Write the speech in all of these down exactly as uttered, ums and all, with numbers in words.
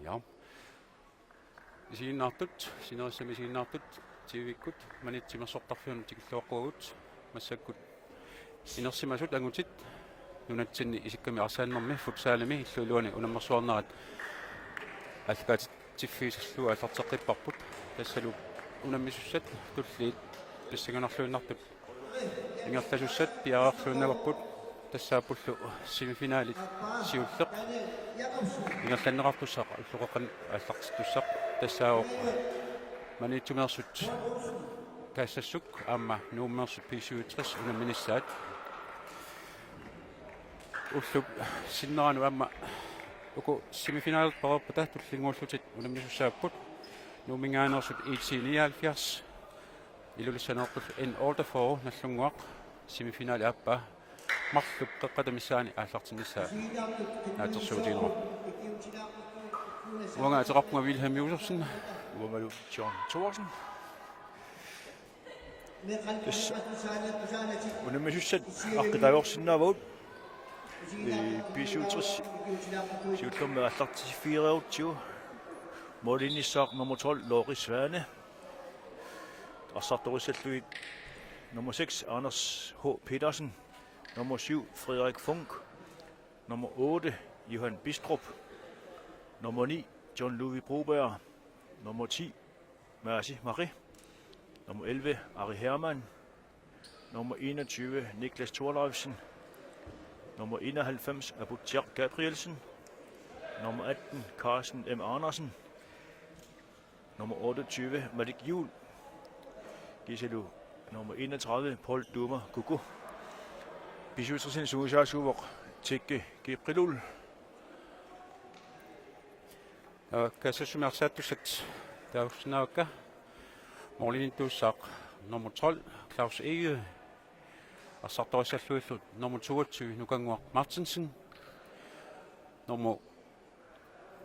Ja. Isiginnaartut, sinerissami isiginnaartut, T V-kkut, Maniitsup timersortarfianut tikilluaqquagut, massakkut inersimasut angutit, nunatsinni isikkami arsaannermi futsalimi illup iluani unammersuarnerat aallakaatitsiviusorlu aallarteqqipparput, tassalu unammisussat tulliit pissanganarluinnartut ingerlasussat piareerluinnarput, tassaappullu semifinalit siulleq ingerlanneqartussaq ulloqeqqanut aallartittussaq, tassaavoq Maniitsumeersut Kaassassuk aamma Nuummeersut B syvogtres unamminissaat. Ullup sinnerani aamma uku semifinalit pereerpata tullinnguullutik unammisussaapput. Nuumminngaanneersut I T nioghalvfjerds Ilulissaneerput N otteogfyrre Nagdlunguaq semifinali aappaa marluk qeqqata missaani aallartinnissaa naatsorsuutigineqarpoq. Uanga ateqarpunga Vilhelm Josefsen. Uangalu John Thorsen. Tassa unammisussat aqqutaajorsinnaavagut. Ee, B syvogtres siullermik aallartiffigereerutsigu. Målimiinnissaaq nummer tolv, Lori Svane. Arsartorissallugit nummer seks, Anders H. Petersen. Nummer syv, Frederik Funk. Nummer otte, Johan Bistrup. Nummer ni, John Ludvig Broberg. Nummer ti, Mercy Marie. Nummer elleve, Ari Hermann. Nummer enogtyve, Niklas Thorleifsen. Nummer enoghalvfems, Abutjak Gabrielsen. Nummer atten, Carsten M. Andersen. Nummer otteogtyve, Malik Juhl. Kiisalu nummer enogtredive, Paul Duma Kuku. B syvogtresini sungiusaasuuvoq Tikke Kiippilul. Kaassassumi arsaattussat taagorsinnaavakka. Målimiittuussaaq nummer tolv, Claus Egede. Arsartorissallugillu nummer toogtyve, Nukannguaq Martinsen. Nummer,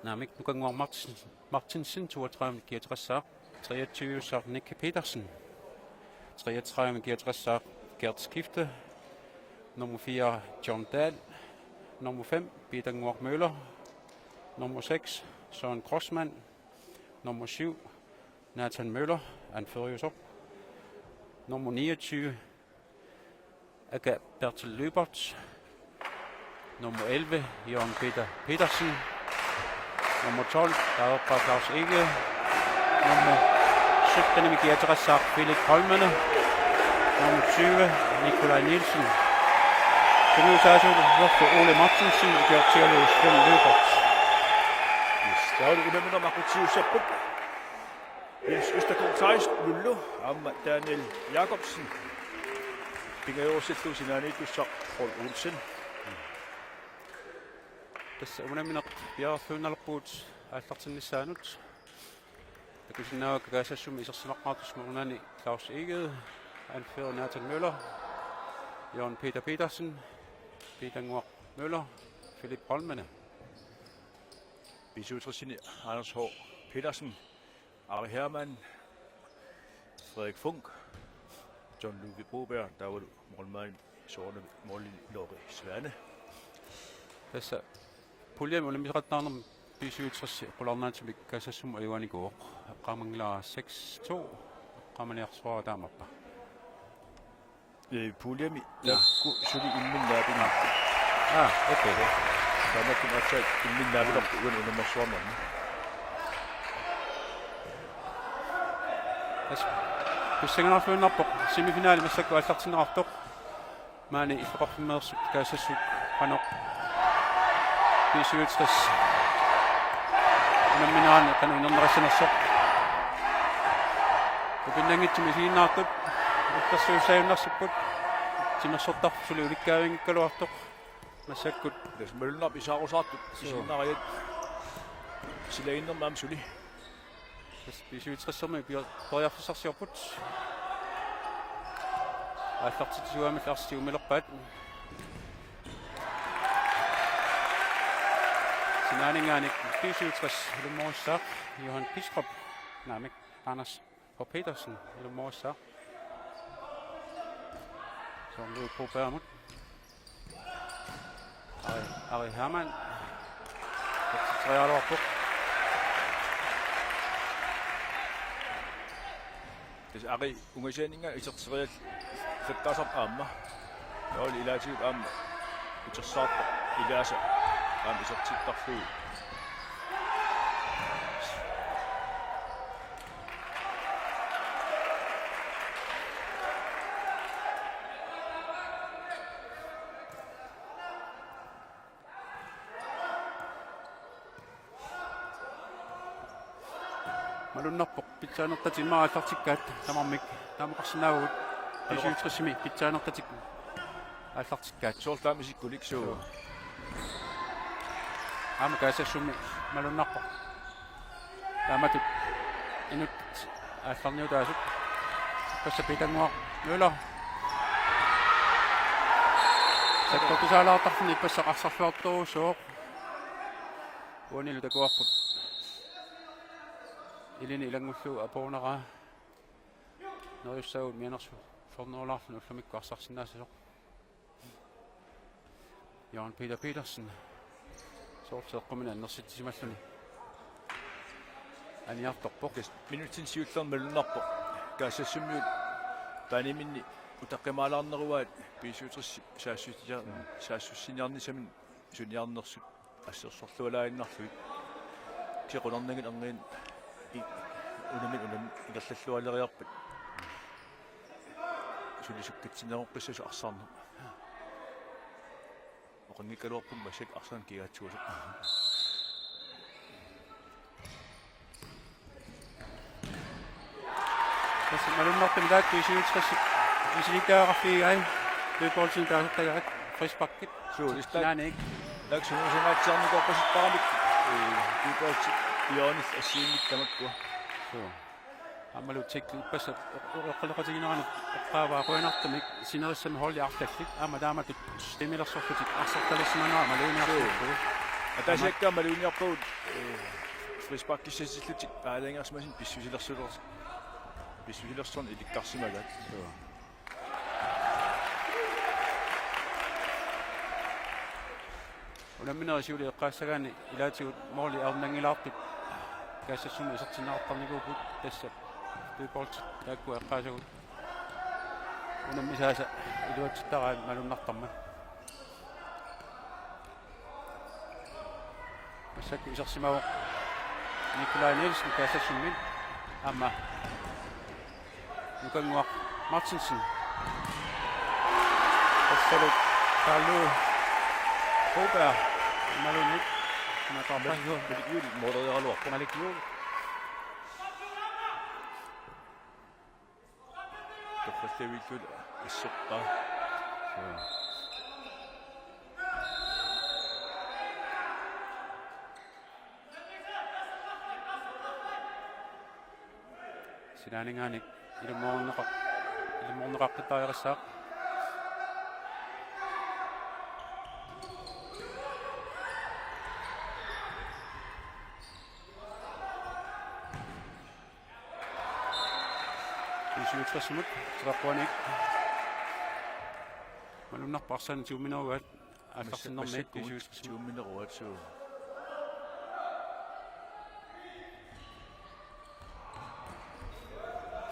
naamik, Nukannguaq Martinsen, Martinsen, toogtredive kiateqassaaq. Treogtyve-ussaaq Nick Petersen. Treogtredive kiateqassaaq, Gert Skifte. Nummer fire, John Dahl. Nummer fem, Peter Nguaq Møller. Nummer seks, Søren Grossmann. Nummer syv, Nathan Møller, anfører jo så. Nummer niogtyve, Aga Bertel Løbert. Nummer elleve, Jørgen Peter Petersen. Nummer tolv, David Claus Egede. Nummer sytten, Miki Aterassaaq, Philip Holmene. Nummer tyve, Nikolaj Nielsen. Sungiusaasuuvoq Ole Martinsen, Georg Theolus, Svend Løbert. Yes, taavalu unammineq aqqutissiuussapput. Jens Østergaard Theisen, Lullu, aamma Daniel Jakobsen. Pingajorusillu sinaaniittussaq Paul Olsen. Tassa unammineq piareerluinnalerpugut aallartinnissaanut. Takusinnaavakka Kaassassumi isersimaqqaartussat, målmandi Claus Egede, anfører Nathan Møller, Jørgen Peter Petersen, Peter Nguaq Møller, Philip Holmene. B syvogtresini Anders H. Petersen, Ari Hermann, Frederik Funk, John Ludvig Broberg, taavalu målmand soorunami målmand Lori Svane. Tassa puljemi unammiseqattaarnermi B syvogtres qularnaatsumik Kaassassumut ajugaanikuuvoq. Eqqaamanngilara seks to, eqqaamaniarsuara taamappa. Ee, puljemi, ja, taakku suli imminnut naapinngillat. Aa, okay. Taamaattumik aatsaat imminnut naapilerput uani unammersuarnermi. Tassa pissanganarluinnarpoq semifinali massakkut aallartinneqartoq. Maani illoqarfimmeersut Kaassassut qanoq B syvogtres unamminerani qanoq inerneqassanersoq. Upinnanngitsumik isiginnaartut, ullersuussaajunnarsipput, timersortarfik suli ulikkaavinngikkaluartoq massakkut. Tassa malunnarpoq isaarusaartut, suu, isiginnaariat silaginnermi aamma suli. Tassa B syvogtresermi pior-, periarfissarsiorput. Aallartitsisugaangamilli arsaq tigummilerpaat. Sinaaninngaanniit B syvogtres ilummorussaaq Johan Bistrup, naamik, Anders H. Petersen ilummorussaaq. Soorlu P P-mut. Ari, Ari Hermann. Trealuarpoq. Tassa Ari ungasianinnga iserteriallattaasarpoq aamma. Joel ilaatigut aamma utersaartoq ilaasa aamma isertittarlugu. Malunnarpoq pitsaanertatik immaqa aallartikkaat tamarmik. Taamaqarsinnaavagut B syvogtresimi pitsaanertatik aallartikkaat. Soorlu taama isikkulik suu. Aamma Kaassassummi malunnarpoq. Taamatut inuttut aallarniutaasut. Tassa Pitannguaq Møller. Sakkortusaalaartarfini ippassaq arsarluartorujussuuvoq. Uanilu takuarput ilini ilanngullugu apuunneraa. Neriussaagut mianersoq fjortenhundredelaarluni ullumikkut arsarsinnaassasoq. Jørgen Peter Petersen. Soorlu eqquminik annersitsisimalluni aniartorpoq. Yes, minutsini siullermi malunnarpoq. Kaassassummiut baaniminni utaqqimaalaarneruaat B syvogtres saassussinia-, saassussiniarnissamut suniarnersut assersorlualaaginnarlugit. Kisianni qularnanngilaq erniinnaq i-, unammineq unammineq ingerlallualeriarpat. Suli sukkatsinneroqqissasoq arsaarneq. Oqanngikkaluarpunga massakkut arsaannik kigaatsiusoq. Tassa malunnartumik taakku B syvogtres misilittagaqarfigai. Dødboldini taasartagaat frisparkit. Suu, tassa taak-, sinaaniit. Taakku sungiusangaatsiarnikuuppasipparamik. Ee, Dødboldit hjørnet assigiinngitsut tamakkua. Suu. Aammalu tackle ippassaq eqqaleqatigineranut eqqaavaa qujanartumik sinerissami holdit arlallit. Aamma taamatut systemilersorlutik arsartalersimanera maluginiarlugu. Suu. Ataasiakkaat maluginiarpagut, ee, frisparkissatillutik aalajangersimasumik pissusilersuler-, pissusilersorneq ilikkarsimagaat. Suu. Unamminerit siuliini eqqaassagaanni ilaatigut måli ajornanngilaartut Kaassassummi isertinneqartarnikuupput, tassa Dødboldit taakkua eqqaasagut unammisaasa iluatsittaraat malunnartarmat. Massakkut isersimavoq Nikolaj Nielsen Kaassassummi aamma Nukannguaq Martinsen. Tassalu Karlu Broberg. Imaluunniit. Malik Juul. Malik Juul mooleriaraluarpoq. Malik Juul. Torrallaviilluta asserpaa. Suu. Sinaaninngaanniit ilummoorneqa-, ilummoorneqaqqittariaqassaaq. B syvogtres-imut, treogfyrre-nik. Malunnarpoq arsaq tiuminerugaat. Aallartinnermi massakkut B syvogtres-imut tiuminerugaat, suu.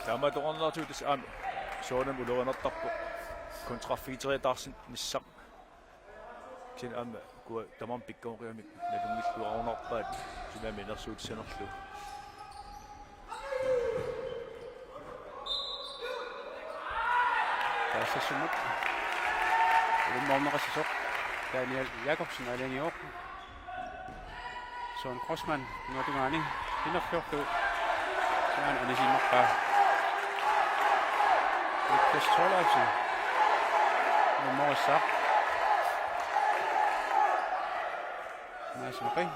Taamaattoqarnertigut tassa aamma soorunami ulorianartarpoq kontraffigiterataarnissaq. Kisianni aamma ukua tamarmik pikkoreqqigamik nalunngilluarunarpaat tsunami inersuutissanerlugu. Kaassassumut ilummoorneqassasoq Daniel Jakobsen aalajangivoq. Søren Kreutzmann, nuatungaani, inerfiortu. Sinaani anisiinnarpaa. Niklas Thorleifsen. Ilummorissaaq. Mads Maqi.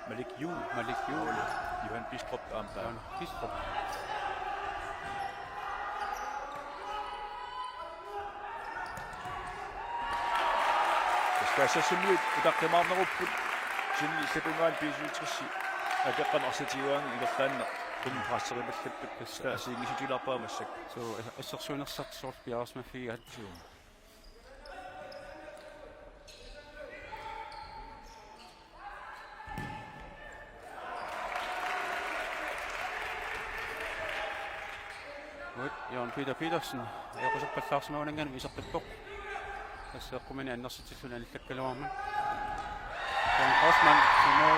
Malik Juul. Malik Juul. Johan Bistrup aamma. Johan Bistrup. Kaassassummiut utaqqimaarnerupput, suli illup tungaanut B syvogtres akeqqaneq arsaq tiguaannga ingerlaannaq, qummi presserimallappat, tassa assigiinngissutigilaarpara massakkut. Suu, assersuinersartut soorlu piareersimaffigigaat. Suu. Søren Peter Petersen ajoquserpallaarsimagunanngaanniit iserpippoq. Tassa eqqumiini annersitsilluni anillakkaluarmat. Søren Grossmann, Simo.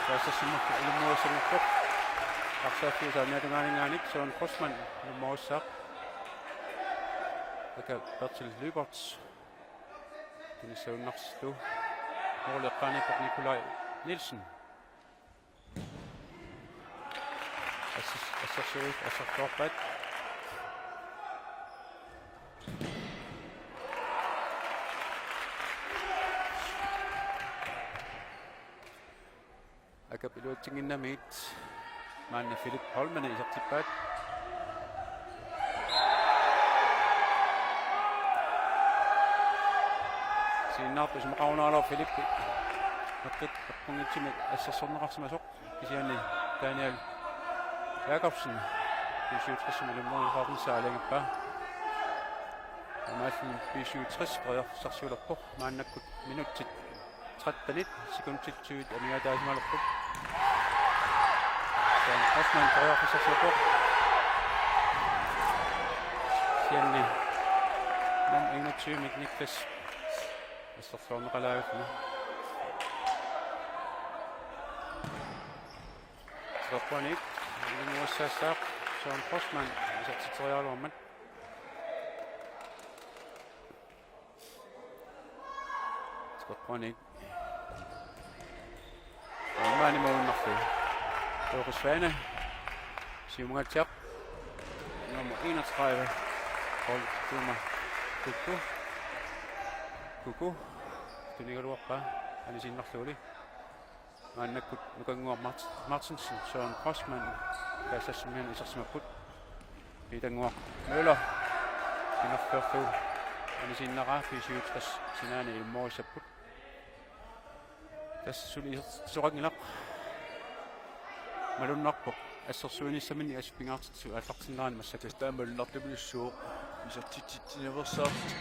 Tassa Simo, ilummuissanngorpoq. Arsaaffik saamiata tungaaninngaanniit Søren Grossmann ilummuissaaq. Aka Bertel Lyberth. Tunissavunnarsuu. Måli eqqaaniippoq Nikolaj Nielsen. Assers-, assersuut, assersuorpaat. Akap iluatsinnginnamiit. Maanna Philip Holmene isertippaat. Sinnaartoq isumaqarunaarlugu Philip. Aqqit, aqqunngutsimi assersorneqarsimasoq. Kisianni Daniel Jakobsen. B syvogtresimi ilummuinnarnissaa aalajangerpaa. Taamaalluni B syvogtres periarfissarsiulerpoq. Maannakkut minutsit tretten sekundit tyvet amigaataasimalerput. Søren Grossmann periarfissarsiorpoq. Kisianni nummer enogtyve, Niklas. Assersuorneqalaarluni. Tigoqquanik ilummuissaassaaq Søren Grossmann isertitseriaraluarmat. Tigoqquanik. Maani målmandillu. Børge Svane. Siumungaatsiaq. Nummer enogtredive. Paul Tuma. Kuku. Kuku. Tunigaluarpaa. Anisiinnarluguli. Maannakkut Nukannguaq Mart-, Martinsen, Søren Grossmann, Kaassassummiunut isersimapput. Piitannguaq Møller, sinerfiorlugu anisiinnaraa, B syvogtres sinaani ilummuissapput. Tassa suli isertitsisoqanngilaq. Malunnarpoq assersuinissaminnik assut pingaartitsisut aallartinnerani massakkut. Tassa taama malunnartupilussuuvoq. Isertitsitsinaveersaarlutik.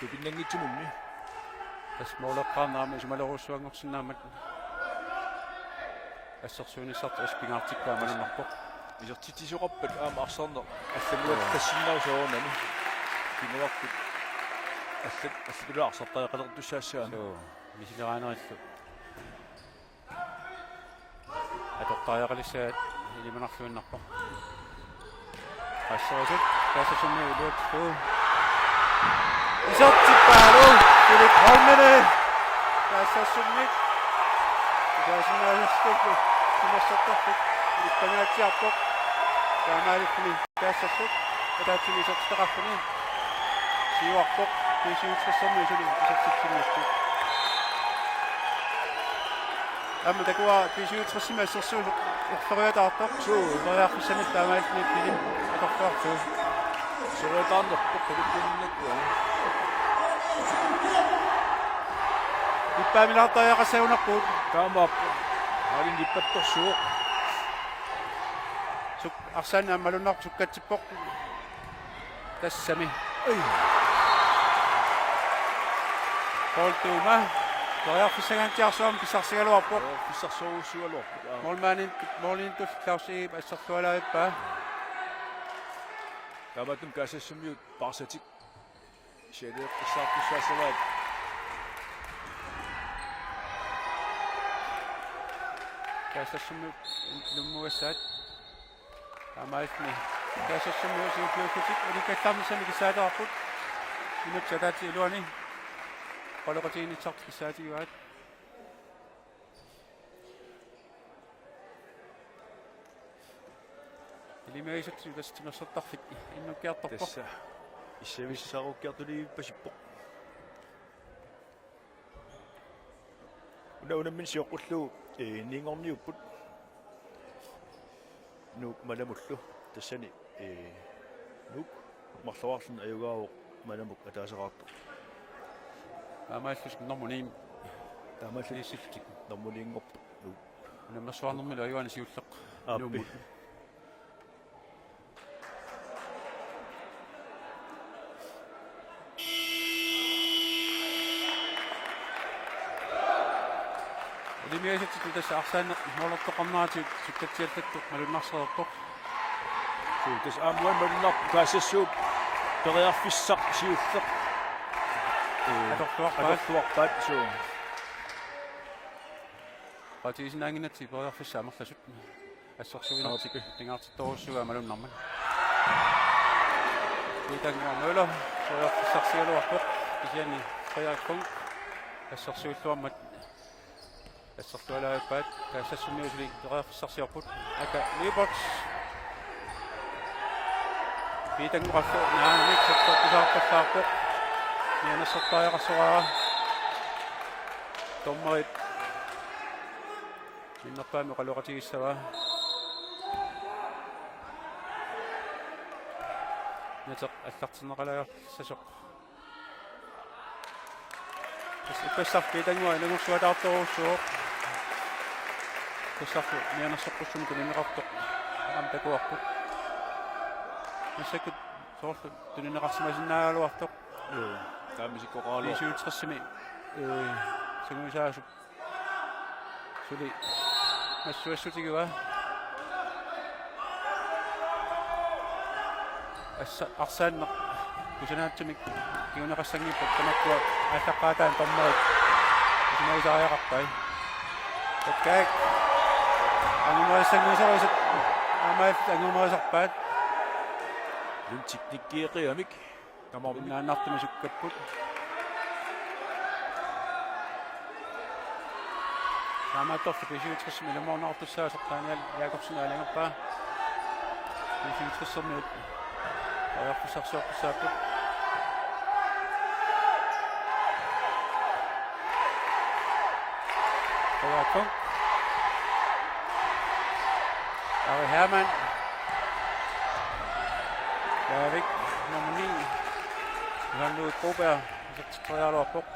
Tupinnanngitsumimmi. Tassa måleqqaarnarami isumaleruussuanngorsinnaammat. Assersuinissartik assut pingaartikkaa malunnarpoq. Isertitsisoqarpat aamma arsarneq allanngortassinnaavoq soorunami. Kinguarput allat, allatullu arsartariaqalertussaassaaq. Suu, misileraanerillu. Atortariaqalissaat ilimanarluinnarpoq. Qasserisut, Kaassassummiut iluatsipput. Isertippaalu, Philip Holmene. Kaassassummiit. Kaassassummiit. Timersortarfik. Ippangaatsiarpoq. Taamaalilluni. Kaassassut. Ataatsimi isertitaqarluni. Siuarpoq. B syvogtresimi suli isertitsiniarput. Aamma takuara B syvogtresimi assersuut orferiataartoq. Suu. Periarfissamik taamaalilluni Philip atorluarlugu. Soriataarnerpoq Philip Philip. Ippaamilaartariaqassagunarpoq. Taamaappoq. Haalin ippattorsuuvoq. Suk-, arsaanni aamma malunnarpoq sukkatsippoq. Tassami. Ei. Paul Tuma. Periarfissangatsiarsuarmik pissarsagaluarpoq. Periarfissarsuarujussuugaluarpoq. Aa. Målmandit, målmandit Claus Eep asserlualaavippaa. Taamaattumik Kaassassummiut paarsatik. Sialiaqqissaartussaassavaat. Kaassassummiut ilummuissaat. Taamaalilluni Kaassassummiut siulliullutik ulikkallarnissamik kissaataarput. Minutsit ataatsip iluani. Qoloqatigiinnissartik kissaatigivaat. Ilimagisut tassa timersortarfik innukkiartorpoq. Tassa. Issavissaarukkiartuliivippasippoq. Una unammineq sioqqullugu, ee, niingorniupput. Nuuk Malamullu. Tassani, ee, Nuuk marloraarluni ajugaavoq Malamuk ataaseqartoq. Taamaallutik normu ni. Taamaallutik. Isiltik. Normu ni-nngorpoq Nuuk. Unammersuarnermilu ajugaani siulleq. Aappi. Nuummut. Imiasutsit tassa arsaanneq moortortoqarneratigut sukkatsillutik malunnarsereerpoq. Suu, tassa aamma malunnarpoq Kaassassut periarfissaq siulleq. Ee, atorluarpaat. Atorluarpaat, suu. Qatigisinnaannginnatsigu periarfissaq amerlasut. Assersuinertik. Aappi. Pingaartittorujussuugaat malunnarmat. Piitannguaq Møller, periarfissarsigaluarpoq. Kisianni Frederik Funk. Assersuilluarmat. Assersualaarpaat, Kaassassunniusuli periarfissarsiorput. Aka Lyberth. Piitanngoqarlu naamik sakkortusaarpallaarpoq. Mianersortariaqarsoraara. Dommerit minnerpaamik oqaloqatigissavaa. Nateq allartinneqalaassasoq. Tassa ippassaq Piitannguaq ilanngussua taartorujussuuvoq. Ippassaq mianersoqqussummik tunineqartoq aamma takuarput. Massakkut soorlu tunineqarsimasinnaagaluartoq. Joo, taama isikkoqaraluarpoq. B syvogtresimi, ee, sanguisaasup suli massuassutigaa. Assa-, arsaanneq kusanaatsumik kinguneqassanngippat tamakkua aallaqqaataani dommerit isumagisariaqarpai. Takkaak. Angumerisanngusarusut aamma angumerisarpaat. Lynteknikkeeqigamik. Tamarmik. Innaannartumik sukkapput. Taamaattorli B syvogtresimi ilumoorneqartussaasoq Daniel Jakobsen aalajangerpaa. B syvogtresimiut periarfissarsiortussaapput. Frederik Funk. Ari Hermann. Javik nummer ni. Johan Ludvig Broberg. Isertitseriaraluarpoq.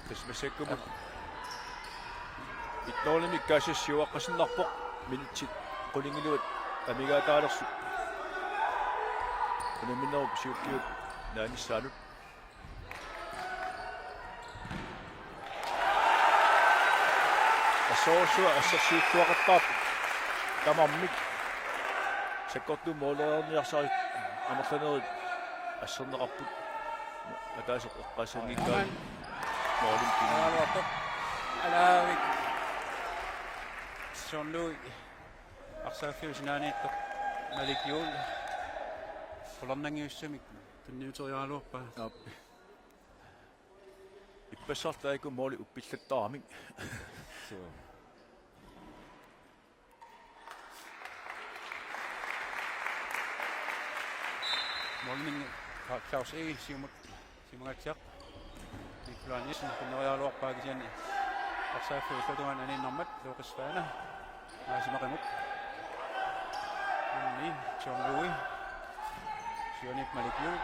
Tassa massakkut. Ittoornimi Kaassassiuaqqasinnarpoq. Minutsit qulingiluat amigaataalersut. Unamminerup siulliup naanissaanut. Assorsuaq assersuilluaqattaarpoq tamarmik. Sakkortuumik mooleriarniarsaripput amerlanerit asserneqarput. Ataaseq eqqaassanngikkaanni moolimik tunineqarpoq. Alaavik. Sean Louis. Arsaaffiup sinaaniittoq Malik Juul. Qularnanngiussamik tunniuteriaraluarpaa. Aap. Ippassaq taakku mooli uppillattaramik. Suu. Moolimi Claus Egede, Siumut, Siumut Nikolaj Nielsen, tunniuteriaraluarpaa kisianni. Arsaaffiup illuatungaani aniinnarmat, Lukas Svane. Maasi Maqimut. Ni, John Louis. Siunip Malik Juul.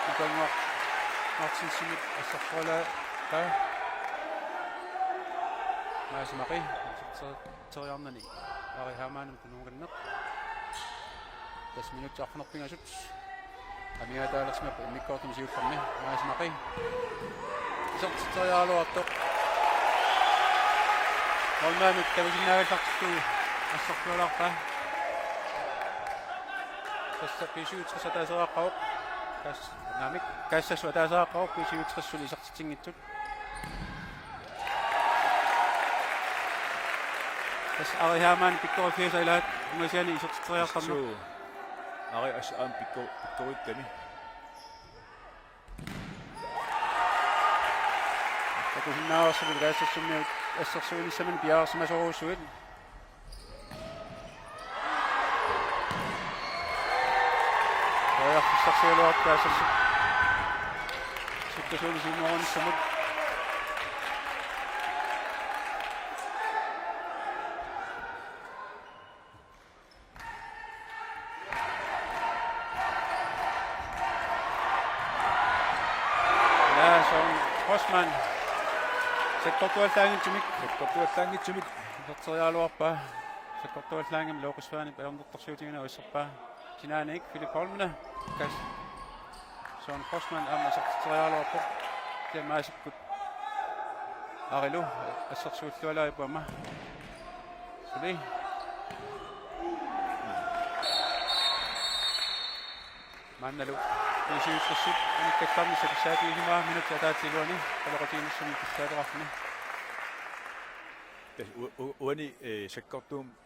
Nikolaj Martinsenip assersualaarpaa. Maasi Maqi. Teriarnani. Ari Hermann tunniunnginnaq. Tassa minutsit arfineq pingasut. Amigaataalersimapput immikkoortumi siullermi. Maasi Maqi. Isertitseriaraluartoq. Moolmaamik takusinnaagallartillugu assersualaarpaa. Tassa B syvogtres ataasiaqqavoq. Kaas-, naamik, Kaassassut ataasiaqqavoq B syvogtres suli isertitsinngitsut. Tassa Ari Hermann pikkoriffiisa ilaat ungasiani isertitseriartarneq. Suu. Ari as aamma pikko-, pikkorikkami. Takusinnaavarsi Kaassassumiut assersuinissamut piareersimasorujussuit. Periarfissarsigaluarput Kaassassut. Sukkasuumik siumoorunissamut. Lars Holm Grossmann. Sakkortuallaanngitsumik. Sakkortuallaanngitsumik. Iserteriaraluarpaa. Sakkortuallaanngimmat Lukas Svanep ajornartorsiutigineq uisserpaa. Sinaaniit Philip Holmene. Kas-, Søren Grossmann aamma iserteriaraluarpoq. Kisianni maasikkut Arilu assersuillualaarpoq aamma. Suli. Maannalu B syvogtresip unikkallarnissaq pissaatigisimavaa minutsit ataatsip iluani qaloqatigiinnissamut pissaateqarluni. Tassa u-, u-, uani, eh, sakkortuumik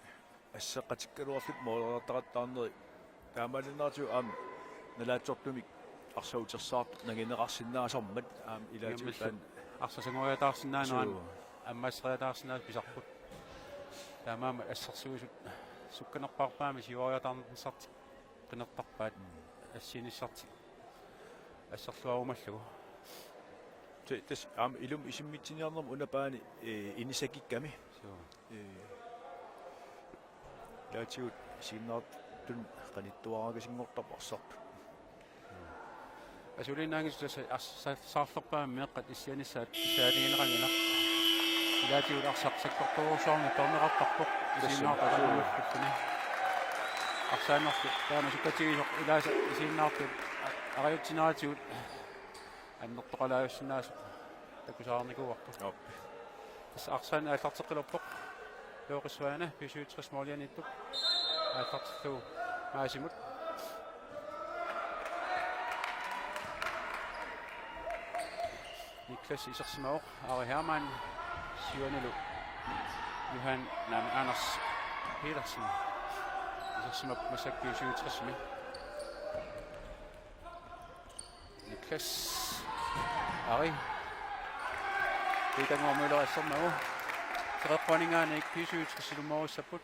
asseqqatikkaluarlutik moorartaqattaarneri taamaallaat aamma nalaatsortumik arsaq utersaartoq nangineqarsinnaasarmat aamma ilaatigut. Nammallu taanna arsaq sangoriataarsinnaaneq. Suu. Aamma ammasseriataarsinnaasoq pisarput. Taamaammat assersuisut sukkanerpaarpaamik siuariataarnissartik qinertarpaat assiinissartik asserluarumallugu. Tassa, tassa aamma ilumut isimmitsinermut una paani, eh, inisakikkami. Suu. Eh, ilaatigut isiginnaartunut qanittuaraangasinngortarpoq arsartut. Asuliinnaanngitsoq tassa ars-, sa-, saarlerpaamik meeqqat issianissaat pissaatigineqanngilaq. Ilaatigut arsaq sakkortoorujussuarmik peerneqartarpoq. Tassa. Isiginnaartut akannermaffippuni. Arsaanerlu taama sukkatigisoq ilaasa isiginnaartut a-, arajutsineratigut annertoqalaajussinnaasoq takusarnikuuarput. Joo. Tassa arsaq aallarteqqilerpoq. Looqissuaana B syvogtres målianiittup aallartillugu Maasimut. Niklas isersimavoq, Ari Hermann siuanilu Johan, naamik, Anders Petersen isersimavoq massakkut B syvogtresimi. Niklas. Ari. Piitannguaq Møller assermagu. Teqeqquaninngaanniit B syvogtres ilumoorissapput.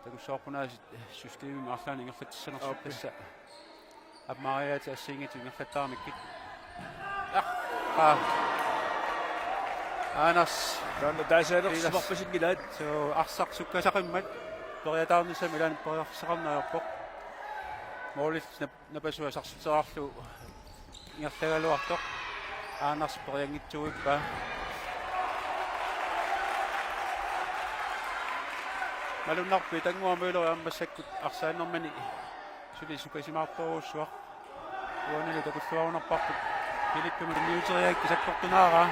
Takussavarput aasiit systemimik arlaannik ingerlatsissanersut. Aap. Tassa. Ammariaat assigiinngitsut ingerlattaarnikkit. Aa. Anders. Taanna taasaalersimarpasinngilaq. Suu, arsaq sukkasaqimmat periataarnissami ilaanni periarfissaqarneq ajorpoq. Målip nap-, napasua sarsuteraarlugu ingerlagaluartoq. Anders perianngitsuuippaa. Malunnarpoq Piitannguaq Møller aamma massakkut arsaannermini suli sukkasimaartorujussuaq. Uanilu takulluarunarparput. Filippimut niuteriakkisakkortunaaraa.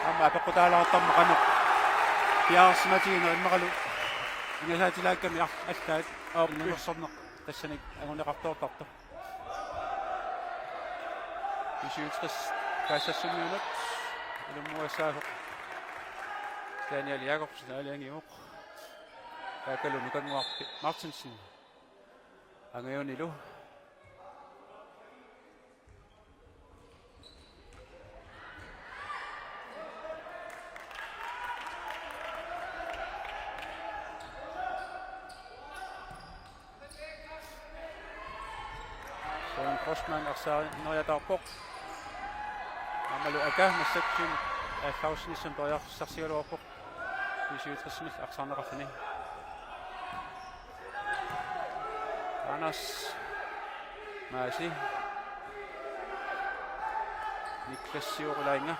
Aamma apeqqutaalaartarmat qanoq piareersimatigineq immaqalu ingasaatilaakkami ar-, allaat. Aap. Inungersorneq tassani anguneqartoortartoq. B syvogtres Kaassassumiunut ilummuassaasoq Daniel Jakobsen aalajangiuvoq. Taakkalu Nukannguaq Martinsen angajunilu. Søren Grossmann arsaarinneriataarpoq. Aammalu Aka massakkut aallarussinissami periarfissarsigaluarpoq. B syvogtresimik arsaarneqarluni. Anders Maasi. Niklas Siorulainga.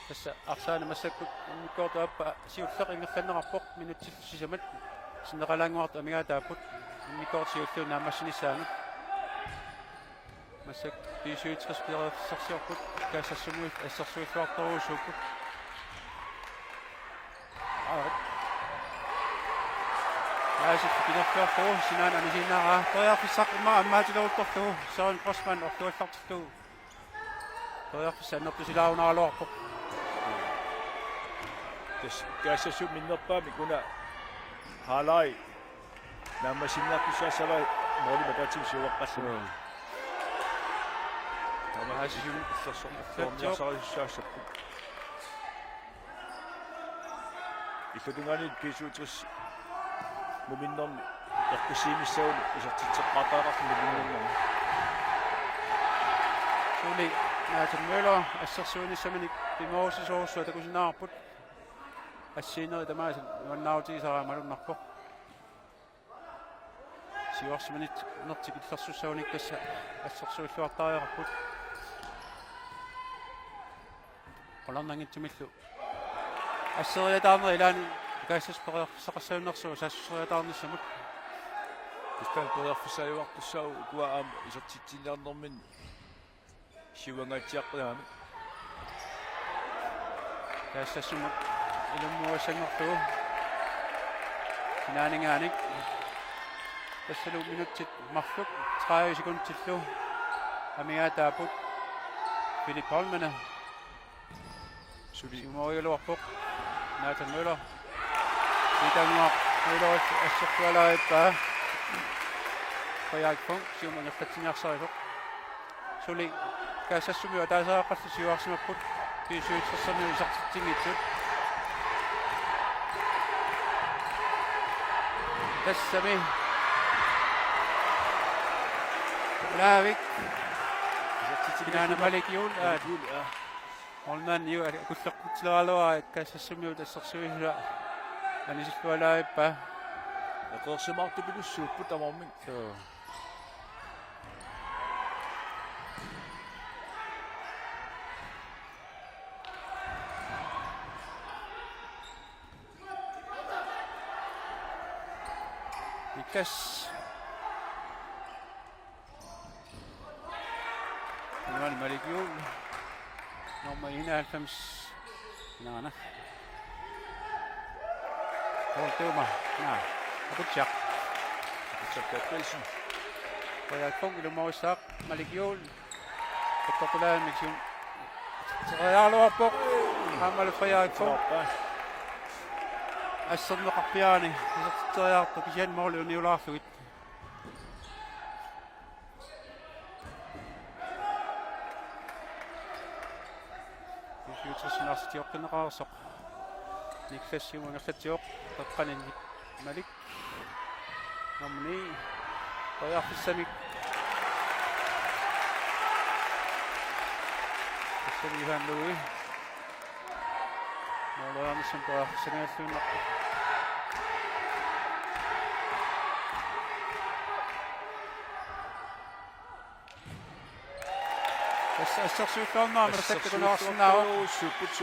Tassa arsaanni massakkut immikkoortoq aappaa siulleq ingerlanneqarpoq minutsillu sisamat. Sinneqalaannguartut amigaataapput immikkoortoq siulliup naammassinissaanut. Massakkut B syvogtres periarfissarsiorput, Kaassassumiut assersuilluartorujussuupput. Aap. Aasiit pinerfiorlugu sinaanut anisiinnaaraa, periarfissaq immaqa ammaatileruttorlugu, Søren Grossmann orluallartillugu. Periarfissaq annertusilaarunaraluarpoq. Tassa Kaassassut minnerpaamik una halvleg naammassinnartussaassavai målimik ataatsimik siuaqqalluni. Joo. Taamaasilluni illersorneq, illersorneq, illersorneq. Illuatungaani B syvogtres muminnermi eqqissiinissaanut isertitseqqaartariaqarluni muminnermi. Suli Naatsan Møller assersuinissaminik pimoorussisorujussuaq takusinnaavarput. Assiineri tamaasa nuannaarutigisaraa malunnarpoq. Siuarsimanertik illersussagunikkassa assersuilluartariaqarput. Qularnanngitsumillu Asseriataarneq ilaanni Kaassassaq periarfissaqassajunnersuuvoq saassusseriataarnissamut. Tassa periarfissaajuartussaavoq ukua aamma isertitsiniarnerminni siuangaatsiarput aamma. Kaassassumut ilummuassanngorlugu. Sinaaninngaanniit. Tassalu minutsit marluk tredive sekundillu amigaataapput. Philip Holmene. Suli. Siumorigaluarpoq. Nathan Møller. Itannguaq Møller assersualaarippaa. Frederik Funk siumut ingerlatsiniarsarisoq. Suli Kaassassumiut ataasiaqqallu siuarsimapput. B syvogtressermiut isertitsinngitsut. Tassami Olaavik. Isertitsinngitsut. Kinaana Malik Juul. Aa. Malik Juul, aa. Holman jo, kullerputsileraluara Kaassassumiut assersuisua anisillualaarippaa. Eqeersimaartupilussuupput tamarmik. Joo. Niklas. Nuani Malik Juul. Nummer enoghalvfems. Naana. Paul Tøma. Naa. Akutsiaq. Akutsiaq Berthelsen. Frederik Funk ilumoorissaaq. Malik Juul. Protokollaamik sium. Terialuarpoq. Aammalu Frederik Funk. Asserneqarpiaani. Isertitseriartoq kisianni måli uniulaarlugit. B syvogtres-imi arsaq tioqqinneqareersoq. Niklas siumut ingerlatsivoq. Qeqqani Malik. Nummer ni. Periarfissamik. Tassami Johan Louis. Måleriarnissamut periarfissanngilluinnarpoq. Tassa assersuulluarnera massakkut tunaarsinnaavoq. Assersuulluartoruussuupput.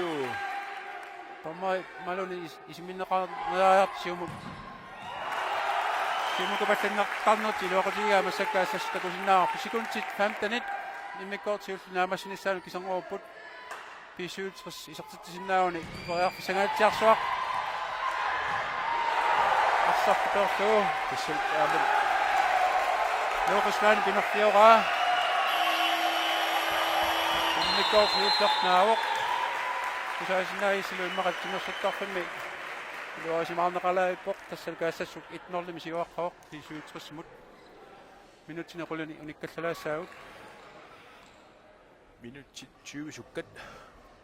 Dommeri Maluni is-, isimineqarniariartoq siumut. Siumukapallanneqarnertik iluaqutigigaa massakkut assersuut takusinnaavarput. Sekundit femtenit immikkoortoq siulleq naammassinissaanut kiserngorupput. B syvogtres isertitsisinnaaguni periarfissangaatsiarsuaq. Arsartutorlu. Tassal aamma. Lukas Vang pinerlioraa. Immikkoortoq siullernaavoq. Tusaasinnaagisilu immaqa timersortarfimmi iluarisimaarneqalaarpoq. Tassal Kaassassuk et nul-imik siuaqqavoq B syvogtres-imut. Minutsini qulini unikkallalaassaavut. Minutsit tyve sukkat.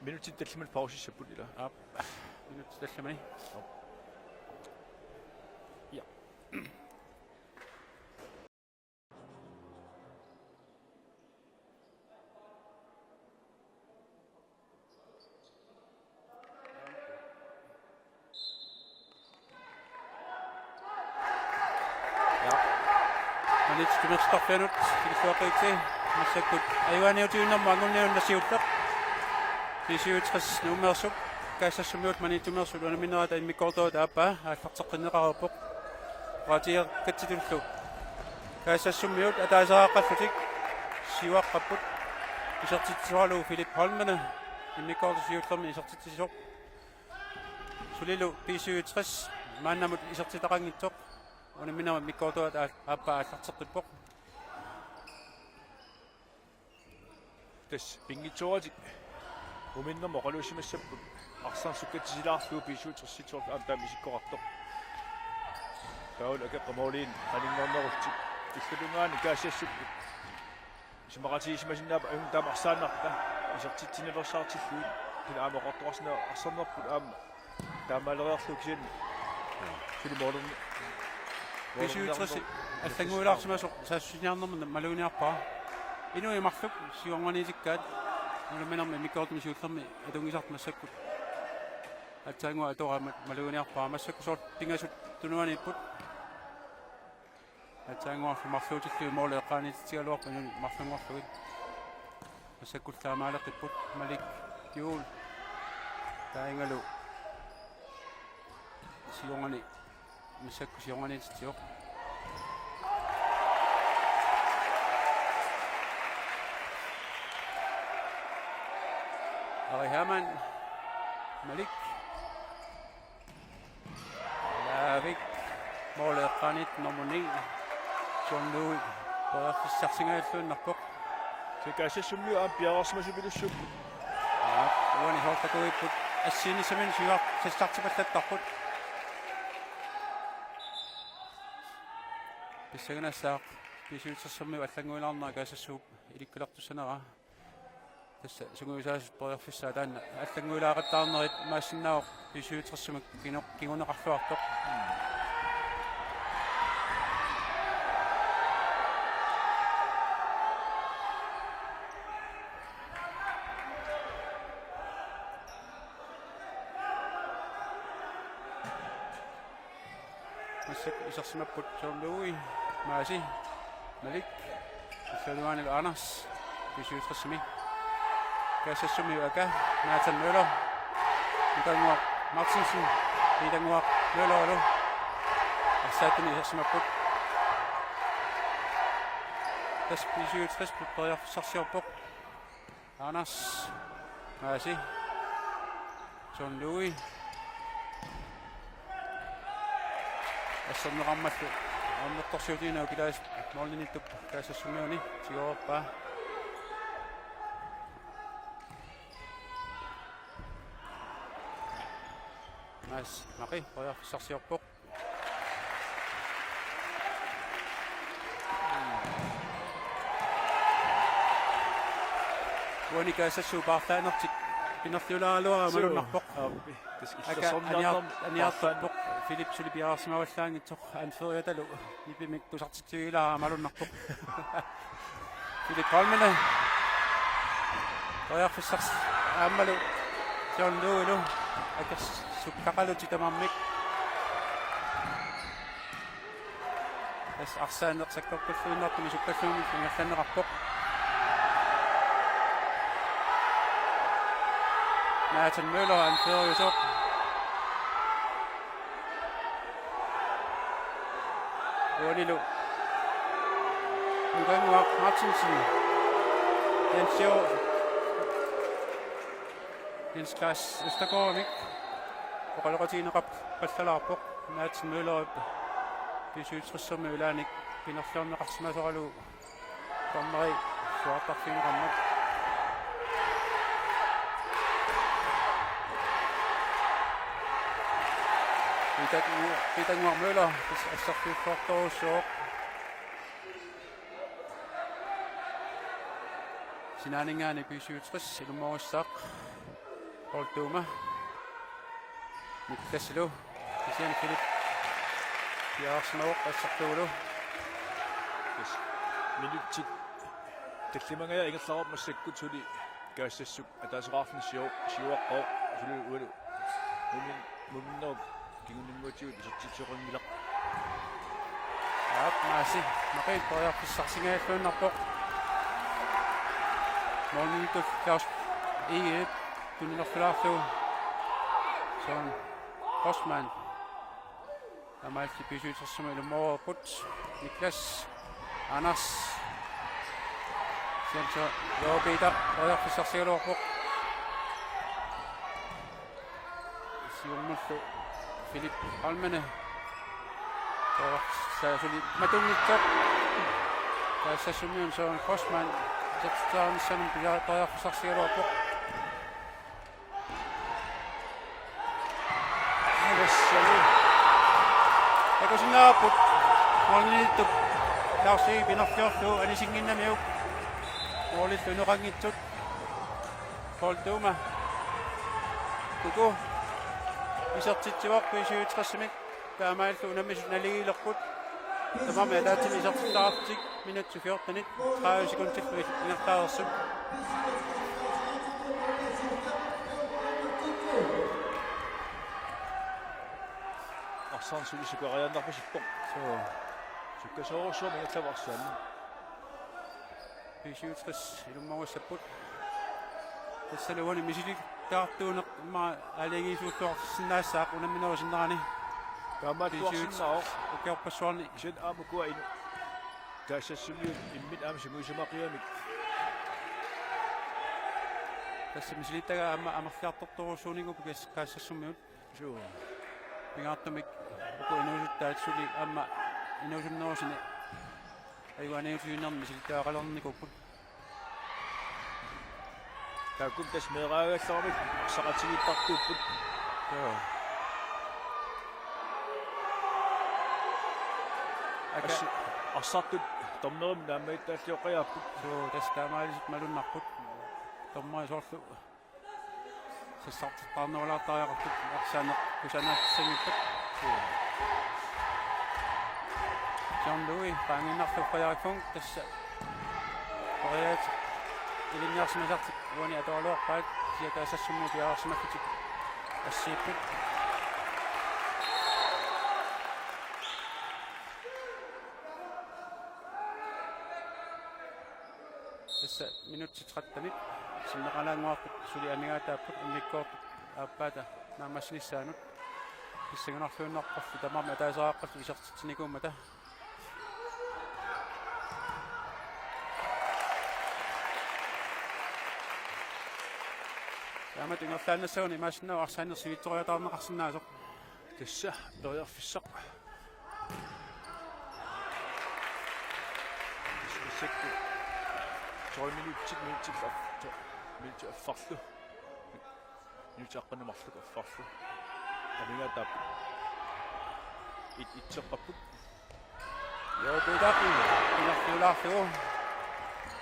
Minutsit tallimat pausissapput ilaa. Aap. Minutsit tallimani. Aap. Ja. Ja. Maniitsup timersortarfianut tikilluaqqigiksi. Massakkut ajugaaniutigiinnermut anguniarneq siulleq. B syvogtres Nuummeersup Kaassassumiut Maniitsumeersut unamminerata immikkoortuata aappaa aallarteqqinneqareerpoq. Oqaatigeqqatsitullu Kaassassumiut ataasiaqqallutik siuaqqapput. Isertitsisoralugu Philip Holmene immikkoortoq siullermik isertitsisoq. Sulilu B syvogtres maannamut isertitaqanngitsoq. Unamminermi immikkoortuata aal-, aappaa aallarteqqippoq. Tassa pinngitsooratik uminnermut oqaluussimassapput. Arsaq sukkatsisilaarlugu B syvogtres-it soorlu aamma taama isikkoqartoq. Taavalu akeqqap måliin qaninngornerullutik. Illutungaani Kaassassut isumaqatigiissimasinnaapput ajunngilaq taama arsaannarta. Isertitsinersaartillugit. Kina aamma oqartoqarsinnaavoq arsarnerput aamma taamaaleriarlugu kisianni. Suli målerni-, B syvogtres allannguilaarsimasoq saassussiniarnermut maluginiarpara. Inuit marluk siuarnaniitikkaat unamminermi immikkoortumi siullermi atunngisartut massakkut. Aatsaannguaq atoraammat maluginiarpara, massakkut soorlu pingasut tunuaniipput. Aatsaannguarlu marluutillugit måli eqqaaniititsigaluarput inuit marlunngorlugit. Massakkullu taamaaleqqipput Malik Juul. Taannalu Siornani, massakkut siornani titsivoq. Ari Hermann, Malik. Laavik, måli eqqaaniittoq nummer ni, John Louis, periarfissarsingajalluinnarpoq. Kaassassummiut aamma piareersimasupilussuupput. Aap, uani H K-miut assigiinnissaminut siuar-, sassartipallattarput. Pissanganassaaq B-syvogtressermiut allannguilaarnera Kaassassuup ilikkalertussanera. Tassa sungiusaasut periarfissaat taanna allannguilaaqattaarnerit imaassinnaavoq B-syvogtressermik kinu-, kinguneqarluartoq. Massakkut isersimapput John Louis, Maasi, Malik, illuatungaanilu Anders, B-syvogtressermi. Kaassassummiut aka, Nathan Møller, Nukannguaq Martinsen, Piitannguaq Møllerlu. Arsaattuni isersimapput. Tassa B-syvogtres periarfissarsiorpoq. Anders, Maasi, John Louis. Asserneqarmallu ajornartorsiutigineq kilaas målimiittup Kaassassummiuni tigoorpaa. Maasi, Maki, periarfissarsiorpoq. Uani Kaassassuup paarlaanertik pinerliulaaraluara malunnarpoq. Aappi. Tassa aka illersorniarnermi aniar-, aniartorpoq. Philip suli piareersimavallaanngitsoq anføreriatalu nipimik tusartitsivigilaarama malunnarpoq. Philip Holmene. Periarfissarsi aammalu John Louilu akersukkaqalutik tamarmik. Tassa arsaaneq sakkortulluinnartumik sukkalluunniit ingerlanneqarpoq. Nathan Møller anføreriusoq. Uanilu Nukannguaq Martinsen, Jens Jo-, Jens Klaas Østergaardimik oqaloqatigineqarpallalaarpoq. Nathan Møllerip B-syvogtressermiut ilaannik pinerliorneqarsimasoralugu dommeri suaartarfigineqarmat. Piitanngu-, Piitannguaq Møller, tassa assersuuttorujussuuvoq. Sinaaninngaanniit B-syvogtres ilumoorussaaq. Paul Thoma. Niklasilu. Kisianni Philip piareersimavoq assarlugulu. Yes. Minutsit tallimangajat ingerlareerput massakkut suli Kaassassuk ataaseqarfimmi siu-, siuaqqavoq suli ualu mumin-, muminnerup kinguninngooq isertitsisoqanngilaq. Aap, Maasi, Maki periarfissarsingajalluinnarpoq. Målimiittoq Claus Egede tunineqarlaarlugu. Søren Grossmann. Taamaalillutik B-syvogtressermiut ilumoorput. Niklas. Anders. Siamsa Joo Peter periarfissarsigaluarpoq. Siumullu Philip Holmene. Periarfissaq suli matunngitsoq. Kaassassummiuni Søren Grossmann. Isertitserinissamut pia-, periarfissarsigaluarpoq. Takusinnaavarput. Målimiittup Claus Egede pinerliorlugu anisinnginnamiuk. Målillu inoqanngitsut. Paul Thoma. Kuku. Isertitsivoq B-syvogtressermik. Taamaalillutik unammisut naligiilerput. Tamarmik ataatsimik isertitseriarlutik. Minutsit fjortenit tredive sekundillu ingerlareersut. Arsaq suli sukariaannarpasippoq. Suu. Sukkasoorujussuarmik ingerlavoq arsaq. B-syvogtres ilumoorussapput. Tassalu uani misilittaartuuneq immaqa aalajangiisuulluarsinnaassaaq unamminerup sinnerani. Kaammattuarsinnaavoq. Ukiorpassuarni. Kisianni aamma ukua inu. Kaassassummiut imminnut aamma simuisimaqigamik. Tassa misilittagaa aamma amerliartortorujussuunikuupput kas-, Kaassassummiut. Suu. Pingaartumik uku inuusuttaat suli aamma inuusunnerusuni ajugaaniutiginermi misilittagaqalernikuupput. Taakku tassa meeraagallarmik arsaqatigiittartuupput. Joo. Aka- Assi-, arsartut dommerimut naammagittaalliorput. Suu, tassa taamaalisut malunnarput. Dommeri soorlu sassartittarnerulaartariaqartut arsaaneq kusanarsinngippat. John Louis, qaangiinnarlugu Frederik Funk, tassa. Frederik, ilinniarsimasartik uani atoraluarpaat, kisianni Kaassassummiut piareersimallutik assiipput. Tassa minutsit tretten sinneqalaannguarput suli amigaataapput immikkoortut aappaata naammassinissaanut. Pissanganarluinnarparput tamarmik ataasiaqqat isertitsinikuummata. Taamatut ingerlaannassaguni imaassinnaavoq arsaaneq sivitsoriataarneqarsinnaasoq. Tassa periarfissaq. Tassa tolv minutsit, minutsit af-, to-, minutsit affarlu. Minutsit aqqaneq marluk affarlu. Amigaataapput. Et-etseqqapput. Joo, Peter. Pingaartiulaarlugu.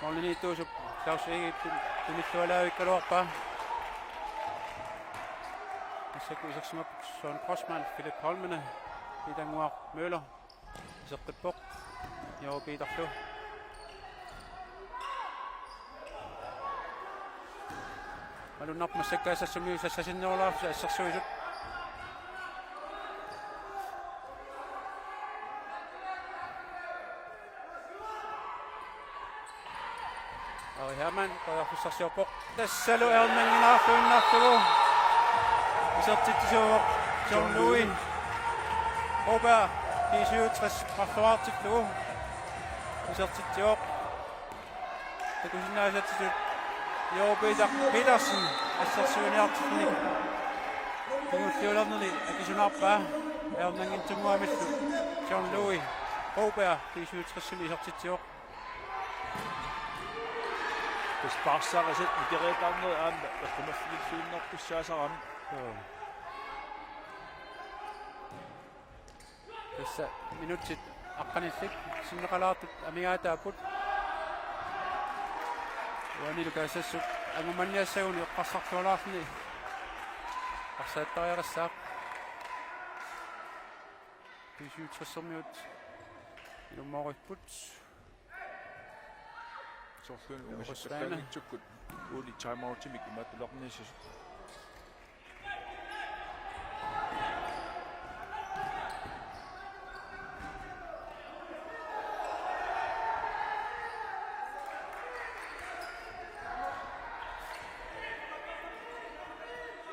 Målimiittuusup Claus Egedep tunillualaavikkaluarpaa. Massakkut isersimapput Søren Grossmann, Philip Holmene, Peter Nguaq Møller. Iseqqippoq. Joo, Peterlu. Malunnarpoq massakkut Kaassassummiut sassasinnerulaarlutik assersuisut. Ari Hermann, periarfissarsiorpoq. Tassalu erninnginarluinnarlugu. Isertitsisuuvoq John Louis. Broberg, B syvogtres, marloraartillugu. Isertitsivoq. Takusinnaasatsisut. Joo Peter Petersen, assersuiniartilluni. Kingulliulernili akisunaarpaa. Erninnginitsunnguamillu John Louis. Broberg, B syvogtres-imi isertitsivoq. Tassa paarsaarisat ikeriataarnerit aamma eqqumaffigilluinnartussaasarami. Joo. Tassa minutsit aqqanillit sinneqalaartut amigaataapput. Uanilu Kaassassut angumaniassaguni eqqarsarlualaarluni arsaattariaqassaaq. B syvogtres-ermiut ilummooripput. Soorluuna Joo, ungasissaanngitsukkut uani timeoutimik imaattuleqarniassasut.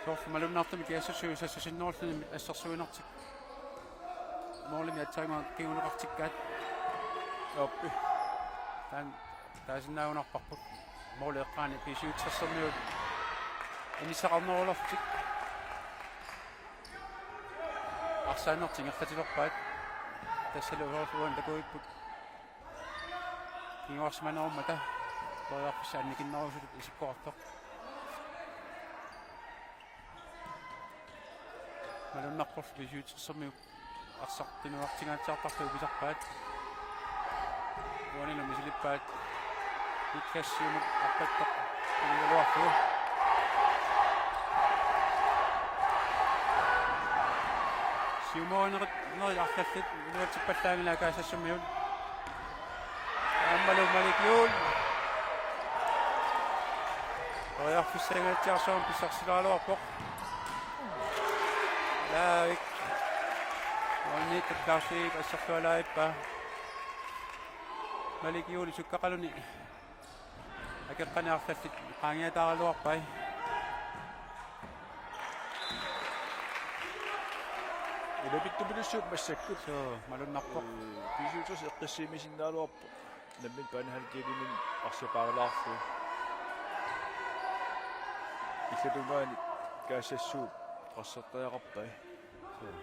Soorlu malunnartumik Kaassassui sassasinnerulluni assersuinertik. Målimi aatsaannguaq kinguneqartikkaat. Aappi. Taanna taasinnaagunarparput. Måli eqqaani B syvogtres-ermiut inissaqarnerulerlutik. Arsaanertik ingerlatilerpaat. Tassalu uani takuipput. Kinguarsimanerummata periarfissaq annikinnerusutut isikkoqartoq. Malunnarporlu B syvogtres-ermiut arsaq tunuartingaatsiartarlugit pisarpaat. Uanilu misilippaat. Niklas Siumut arpattoq. Unigaluarlugu. Siumorinerit, nerit arlallit iluatsippallaanngilaq Kaassassummiut. Aammalu Malik Juul. Periarfissangaatsiarsuarmik pissarsilaaraluarpoq. Laavik. Uanniit Claus Egede assersualaavippaa. Malik Juul sukkaqaluni. Akeqqani arlallit qaangiataaraluarpai. Ilapittupilussuup massakkut. Suu, malunnarpoq. B syvogtres eqqissiimisinnaaluarpoq. Nammineq banehalvdelimi arsapaalaarlugu. Illuatungaani Kaassassooq qassertariaqarpai. Suu.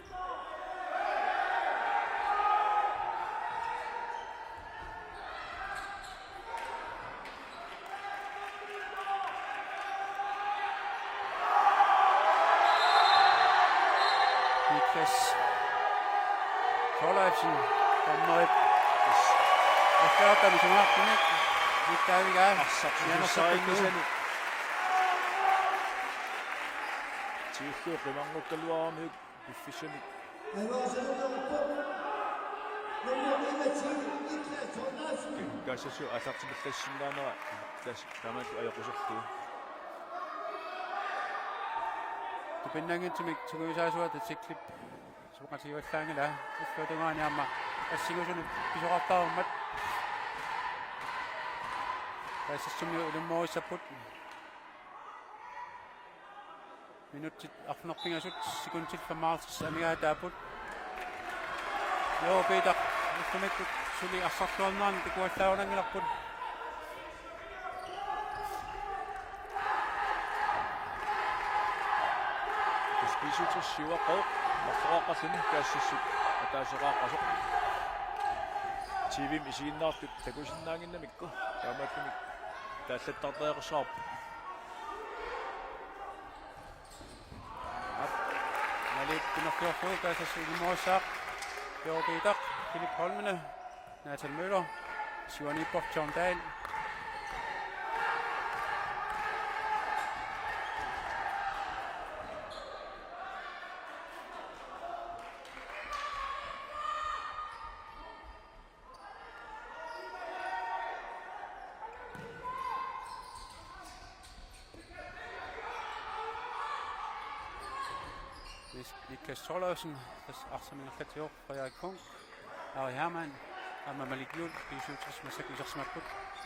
Niklas Thorleifsen, dommerip. Affaartami sungaartumik nittaavigaa. Arsaq susassarinngisani. Tiullu qimarngukkaluaramiuk piffissanik. Kaassassooq aallartipallassinnaanera taas-, taamaallu ajoquserlugu. Tupinnanngitsumik sungiusaasuata Tiklip suoqatigivallaanngilaa, illuatungaani aamma assigusunut pisoqartarmat. Kaassassummiut ilummoorissapput. Minutsit arfineq-pingasut, sekundit femoghalvtreds amigaataapput. Joo Peter, ullumikkut suli arsarluarnerani takuallaarunanngilarput. B syvogtres siuaqqavoq, marloqaqqalluni Kaassassooq ataasiaqaqqasoq. T V-mi isiginnaartut takusinnaannginnamikku, taamaattumik taallattartariaqassavarput. Aap, malik pinerfiorlugu Kaassassooq ilummoorissaaq. Joo Peter, Philip Holmene, Nathan Møller, Siuaniippoq John Dahl. Nis-, Niklas Thorleifsen, tassa arsamik ingerlatsivoq, Frederik Funk, Ari Hermann, aamma Malik Juul, B syvogtres massakkut isersimapput,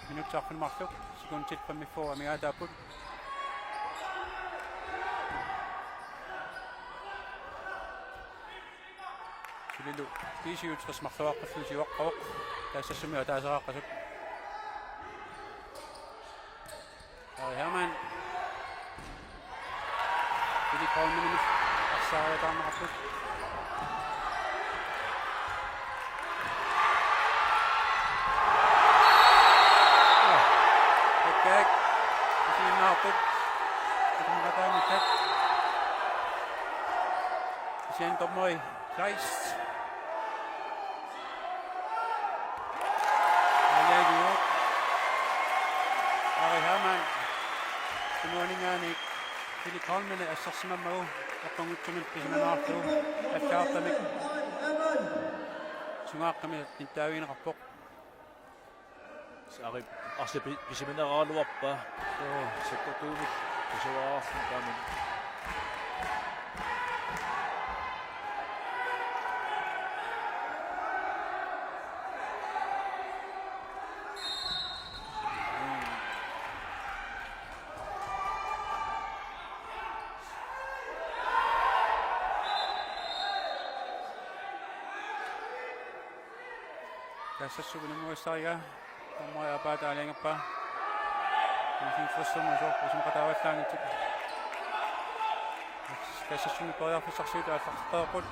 minutsit arfineq-marluk, sekundit femogfyrre amigaataapput. Sulilu B syvogtres marloqaqqalluni siuaqqavoq, Kaassassummiut ataasiaqaqqasut. Ari Hermann. Philip Holmenimit arsaariataarneqarput. Takkaak. Isiginnaartut. Isumaqataanngillat. Kisianni dommeri Kleist. Aaliagiuk. Ari Hermann. Tunuaninngaanniit Philip Holmene assersimammagu eqqunngitsumik pisimanerarlugu. Affaartamik sungaaqqami nittaavigineqarpoq. Sari arsi pi-, pisimaneraraluarpaa. Joo, sakkortuumik pisuaarfik taamani. Kaassassooq ilummoorissaarigaa. Dommeria apaata aalajangerpaa. Kuusiussissornersoq isumaqataavallaanngitsut. Kaassassummi periarfissarsiutit aallarteqqaarput.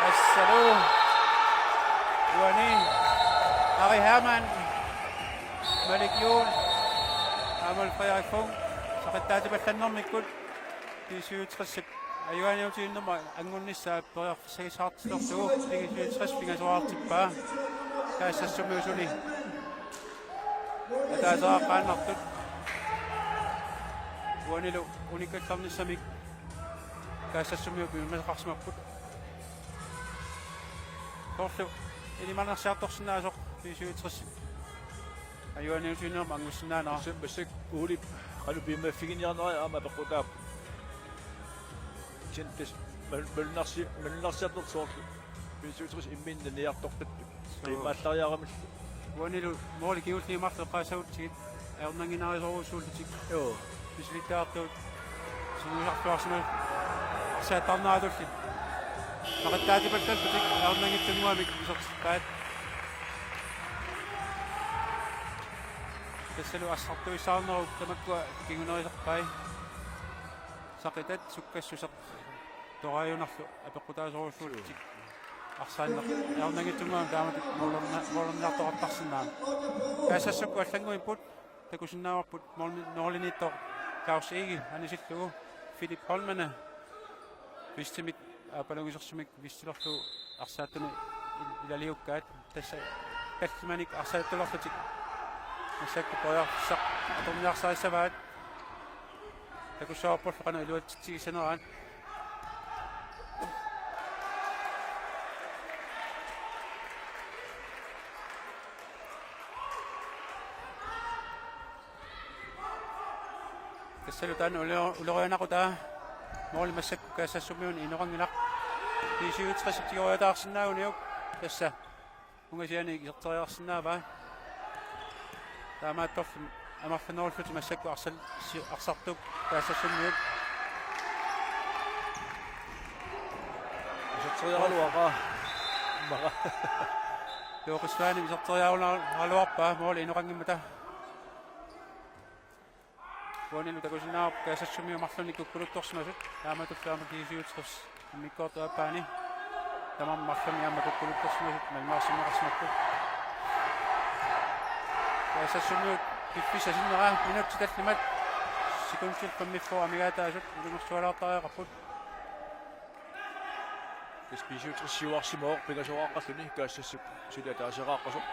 Tassalu. Uani. Ari Hermann. Malik Juul. Aamma Frederik Funk. Saqittaatipallannermikkut. B syvogtres ajugaaniutigiinnermut angunnissaa periarfissagissaartilerlugu B syvogtres pingasoraartippaa. Kaassassummiut suli ataasiaqaannartut. Uanilu unikkallarnissamik Kaassassummiut piumasaqarsimapput. Soorlu ilimanarsiartorsinnaasoq B syvogtres ajugaaniutigiinnermut angussinnaanera. Tassa massakkut Uulip qanoq piumaffiginiarnera aamma apeqqutaavoq. Kisianni tassa mal-, malunnarsi-, malunnarsiartortoq soorlu B syvogtres imminnut niartortattut. Suu. Qiimmaallariaramillu. Uanilu måli kingulliit marluk eqqaassagutsigit ajornannginnerusoorusullutik. Joo. Misilittagartut. Uusartuarsimasut arsaattarneratulli. Naqattaatipallallutik ajornanngitsunnguamik isertippaat. Tassalu arsartuissaarnerup tamakkua kingunerisarpai. Saqitat sukkassuseq toraajunarlu apeqqutaasorujussuullutik. Arsaanneq ajornanngitsunnguamik taamatut målerna-, målerniartoqartarsinnaammat. Kaassassukku allannguipput. Takusinnaavarput målmi-, målimiittoq Claus Egede anisillugu Philip Holmene Vistimit aappalungisersumik Vistilerlugu arsaattunik il-, ilaliukkaat. Tassa tallimanik arsaattulerlutik massakkut periarfissaq atorniarsarissavaat. Takussavarpullu qanoq iluatsitsigissaneraat. Tassalu taanna ulio-, ulorianaqutaa måli massakkut Kaassassummiuni inoqanngilaq. B syvogtres tigoriataarsinnaaguniuk tassa ungasianik iserteriarsinnaavaa. Taamaattorli amerlanerullutik massakkut arsal-, si-, arsartup Kaassassummiut. Iserteriaraluaqaa. Mara. Looqissaani iserteriaraluarpaa måli inoqanngimmata. Uanilu takusinnaavarput Kaassassumiut marlunnik kukkuluttorsimasut, taamatullu aamma B syvogtres immikkoortup aappaani tamarmik marlunnik aamma kukkuluttorsimasut nalunaarsinneqarsimapput. Kaassassumiut piffissap sinnera minutsit tallimat sekundit femogfyrre amigaataasut ilungersualaartariaqarput. B syvogtres siuarsimavoq pingasoqaqqalluni, Kaassassuk suli ataaseqaaqqasoq.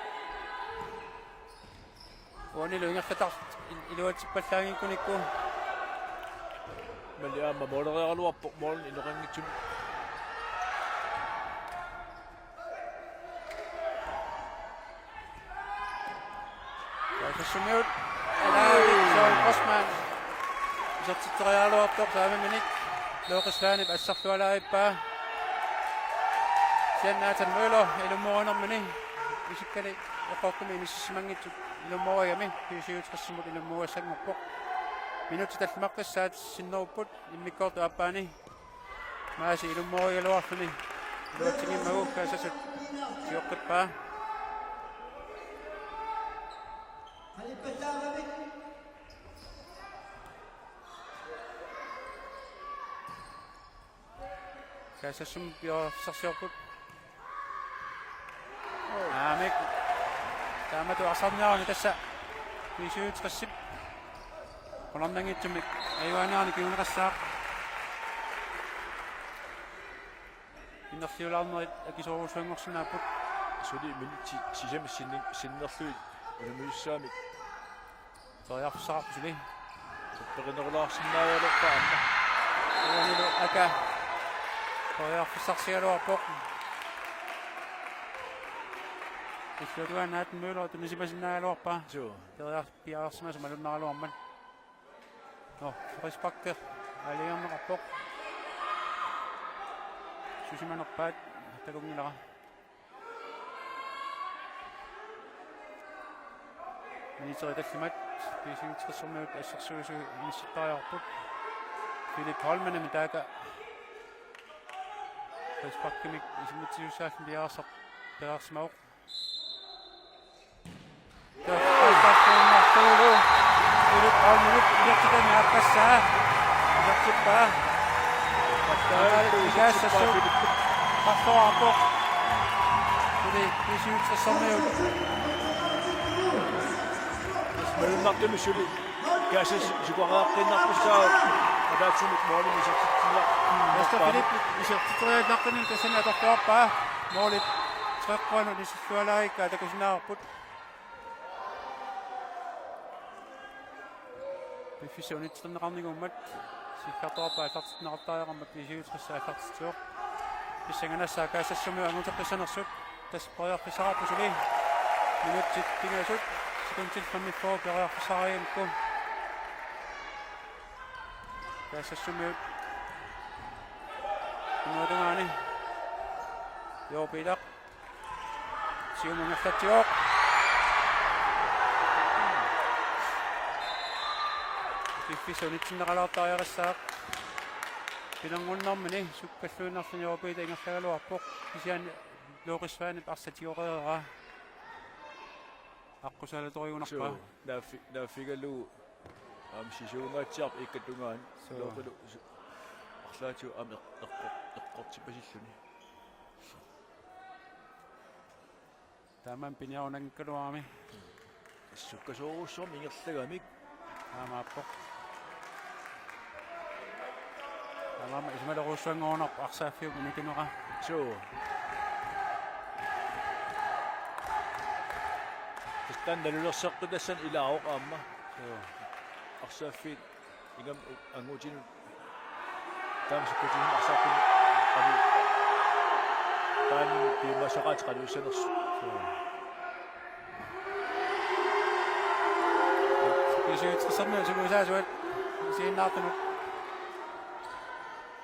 Uanilu ingerlatartut il-, iluatsippallaanngikkunikku. Malli aamma måleriaraluarpoq målini inoqanngitsumik. Kaassassumiut. Alaavik Søren Grossmann. Isertitseriaraluartoq saamiminik. Looqissaanip assarlualaavippaa. Sian Nathan Møller ilummorinermini. Isikkani eqqortumik inississimanngitsut ilummoorigami B syvogtres-imut ilummoriassanngorpoq. Minutsit tallimaqqissaat sinnerupput immikkoortup aappaani. Maasi ilummoorigaluarluni iluatsinngimmagu Kaassassut sioqqippaa. Kaassassummi piareersarsiorput. Aamik. Taamatut arsarniaruni tassa B syvogtres-ip qularnanngitsumik ajugaaniarneq kinguneqassaaq. Innerliulaarnerit akisoorujussuanngorsinnaapput. Suli minutsit sisamat sinni-, sinnerlugit unammiussaamik. Periarfissaqarpoq suli. Topperinerulaarsinnaagaluarpaa aamma. Uanilu Aka periarfissarsigaluarpoq. Illuatungaani Nathan Møller tunisimasinnaagaluarpaa. Suu. Periar-, piareersimasoq malunnaraluarmat. Nå, frisparki aalajangerneqarpoq. Susimanerpaat takunngilara. Minutsit tallimat B syvogtres-ermiut assersuisui inissittariaqarput. Philip Holmenimit taakku frisparkimik isimmitsisussaallutik piareersar-, piareersimavoq. Tassaassinnartuulu. Philip Holmenip isertitami aappassaa. Isertippaa. Kaassassut. Qarluarpoq. Suli B syvogtres-ermiut. Malunnartumik suli. Kaassassut sukariaqqiinnartussaavoq. Ataatsimut målimik isertitsiniar-. Master Philip isertitseriallaqqinnik tassani atorluarpaa. Målip treqquanut iserlualaarikkaa takusinnaavarput. Piffissaq unitsinneqarnikuummat sikkartoqarpoq aallartinneqartariaqarmat B syvogtres aallartitsivoq. Pissanganassaaq Kaassassumiut anguteqqissanersut. Tassa periarfissaqarpoq suli. Minutsit pingasut. Sekundit femogfyrre periarfissaqarigamikkit. Kaassassumiut. Inuatungaani. Joo Peter. Siumut ingerlatsivoq. Piffissaq unitsinneqalaartariaqassaaq. Pinanngunnermini sukkalluinnarluni J P-ta ingerlagaluarpoq. Kisianni Luuqisvaanip arsaq tigoreeraa. Aqqusaalatorigunarpaa. Suu, naaffi-, naaffigalugu aamma sisuungaatsiarpoq iikkatungaani. Suu. Looqilu su-, arlaatigut aamma eq-, eqqor-, eqqortipasilluni. Taamaammat piniarunanngikkaluarami. Sukkasoorujussuarmik ingerlagamik. Taamaappoq. Taamaammat isumaleruussuanngorunarpoq arsaaffiup inukinera. Suu. Tassa taanna nalulerseqqutassani ilaavoq aamma. Suu. Arsaaffiit ingammik angutinut taama sukkatinut arsaapput qali. Taanna piumasaqaat qaliussanersoq. Kisianni tassa sumut sumusaasuat isiginnaartunut.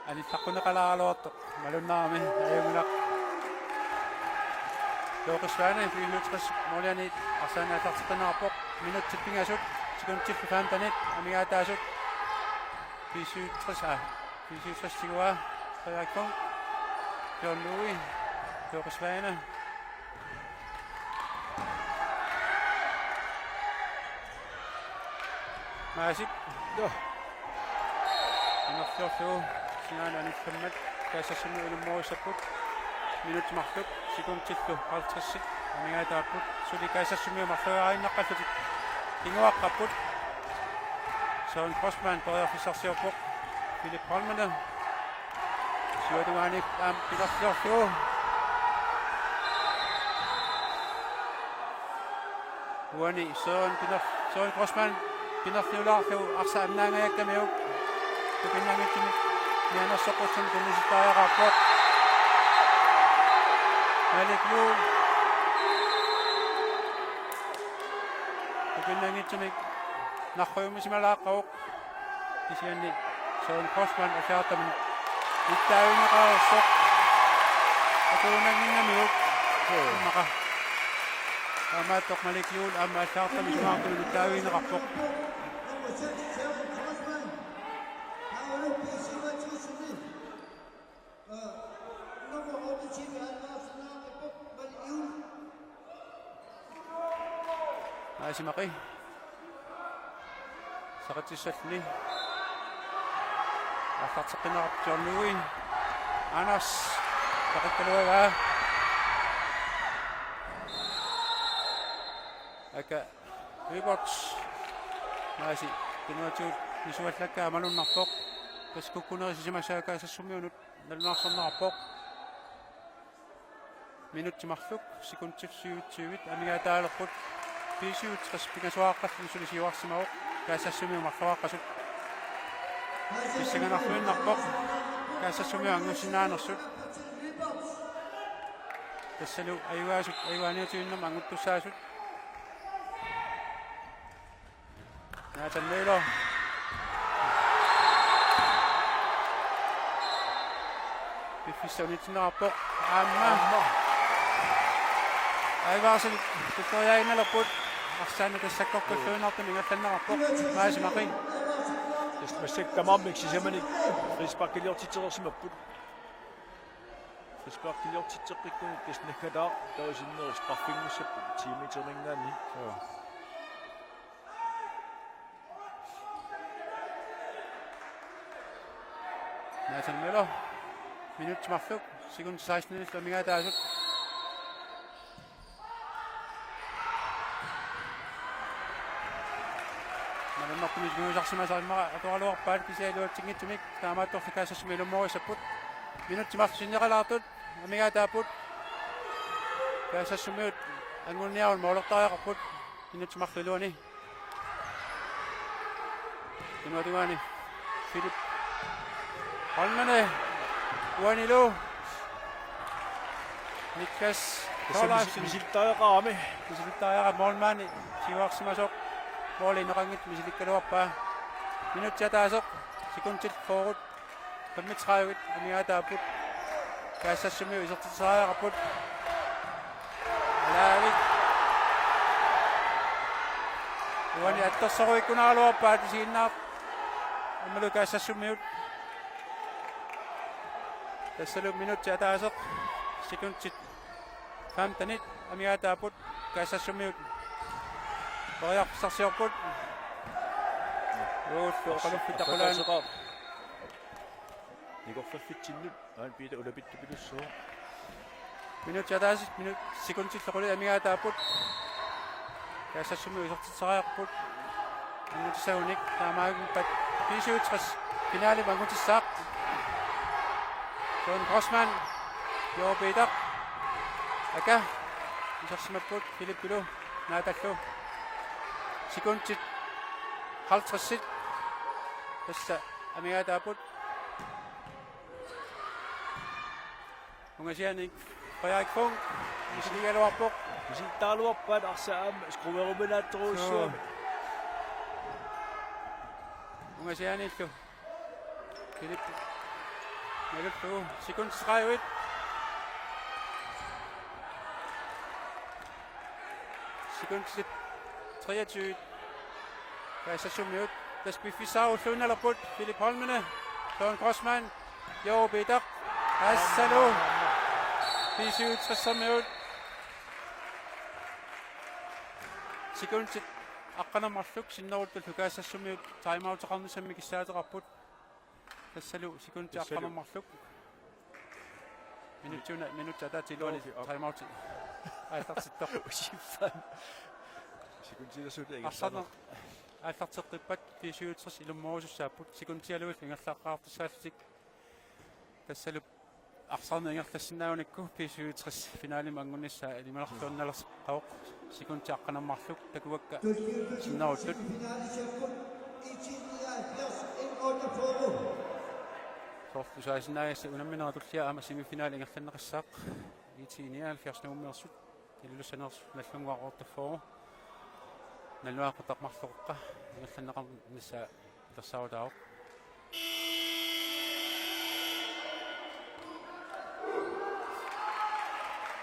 Anillaqqunneqalaaraluartoq malunnarami ajunngilaq. Luuqisvaani B-syvogtres målianiit arsaanneq aallarteqqinneqarpoq. Minutsit pingasut, sekundit femtenit amigaataasut. B-syvogtres, aa, B-syvogtres tiguaa. Frederik Funk, Bjørn Louis, Luuqisvaani. Maasip. Joo. Inerfiorlugu sinaanut anillammat Kaassassumi ilummoorissapput. Minutsit marluk, sekuntillu halvtredsit amigaataapput. Suli Kaassassumi marloriarinnaqqallutik kinguaqqapput. Søren Grossmann periarfissarsiorpoq Philip Holmene. Siuatungaani aamma pilersiorlugu. Uani Søren piler-, Søren Grossmann pilersiulaarlugu arsaq annaangajakkamiuk. Tupinnanngitsumik mianersoqqussummik tunniussisariaqarpoq. Malik Juul. Tupinnanngitsumik narrujummisimalaaqqavoq. Kisianni Søren Grossmann allagartamik nittaavigineqareersoq. Atuunannginnamiuk. Joo. Immaqa. Taamaattoq Malik Juul aamma allagartamik sungaartumik nittaavigineqarpoq. Maasi Maqi. Saqitsissalluni. Aallarteqqinneqarpoq John Louis. Anders. Taqikkaluagaa. Aka Lyberth. Maasi. Tunuatigut nisuallakkaa malunnarpoq. Tassa kukkunerit sisimagaat Kaassassummiunut nalunaarsorneqarpoq. Minutsit marluk, sekundit syvogtyve amigaataalerput. B-syvogtres pingasuaqqalluni suli siuarsimavoq. Kaassassumi marloraqqasut. Pissanganarluinnarpoq. Kaassassumi angusinnaanersut. Tassalu ajugaasut, ajugaaniutiinnarmik anguttussaasut. Nathan Møller. Piffissaq unitsinneqarpoq. Aamma. Aamma. Aivarsen, tuttoriaannalerput. Arsaannik tassakkorpalluinnartumik ingerlanneqarpoq. Maasi Maqi. Tassa massakkut tamarmik sisamanik frisparkiliortitseqarsimapput. Frisparkiliortitseqqikkunik tassa naggataaq taava sinneri straffinngussappat ti meterinngaanniit. Joo. Nathan Møller. Minutsit marluk. Sekundit seksten amigaataasut. Malunnartumik iluarsarsimasarmata atoraluarpaat kisianni iluatsinngitsumik taamaattorli Kaassassumi ilummoorissapput. Minutsit marluk sinneqalaartut amigaataapput. Kaassassumiut anguniarlutik målertariaqarput. Minutsit marluk iluani. Tunuatungaani Philip Holmene uanilu Niklas Thorleifsen. Misilittariaqarami. Misilittariaqarami målmandi siuarsimasoq. Måli inoqanngitsoq misilikkaluarpaa. Minutsit ataaseq sekundit fyrre femogtredive amigaataapput. Kaassassumi isertitseriaqarput. Alaavik. Uani attorsoruikkunaraluarpaat isiginnaartut. Aammalu Kaassassumiut. Tassalu minutsit ataaseq, sekundit femtenit amigaataapput, Kaassaassumiut periarfissarsiorput. Uullu oqaluffik taqulaanut. Nikorfaffitsinnut, aana Piita ulapittupilussuaq. Minutsit ataaseq, minut, sekundillu qulit amigaataapput. Kaassaassumiut isertitseriarput. Angutissagunik taamaakkuupput B syvogtres finalimut angutissaaq. John Grossmann, Jooru Piitaq. Aka, isersimapput Filippilu, Naatallu. Sekundit halvtredsit. Tassa amigaataapput. Ungasianik Frederik Funk, misiligaluarpoq. Misilittagaluarpaat arsaq aamma skrueruminaattorujussuarmik. Suu. Ungasianillu. Filip. Nalullugu. Sekundit tredive. Sekundit treogtyve. Kaassaassumiut. Tassa piffissaq ulluinnalerput. Filip Holmene. John Grossmann. Jooru Piitaq. Tassalu. B syvogtres-ermiut. Sekundit aqqaneq-marluk sinneruttullu Kaassaassumiut timeouteqarnissamik kissaateqarput. Tassalu sekundit Tassalu. Aqqaneq-marluk. Minutsit una, minutsit ataatsip iluani Nå, okay, op. Timeout. Aallartittoq. Usiffaan. Sekundit sekundilersuut ingerlaannaq. Arsarneq aallarteqqippat B syvogtres ilummoorusussaapput. Sekundialuit ingerlaqqaartussaallutik. Tassalu arsarneq ingerlassinnaagunikku B syvogtres finalimut angunnissaa ilimanarluarneqarpoq. Sekundit aqqaneq-marluk takuakka sinneruttut. Soorlu saasinnaagassi unammineq tullia aamma semifinali ingerlanneqassaaq. IT nioghalvfjerds Nuummeersut, Ilulissaniittut Nagdlunguaq otteogfyrre. Nalunaaqutaq marloqeqqa ingerlanneqarnissaa pilersaarutaavoq.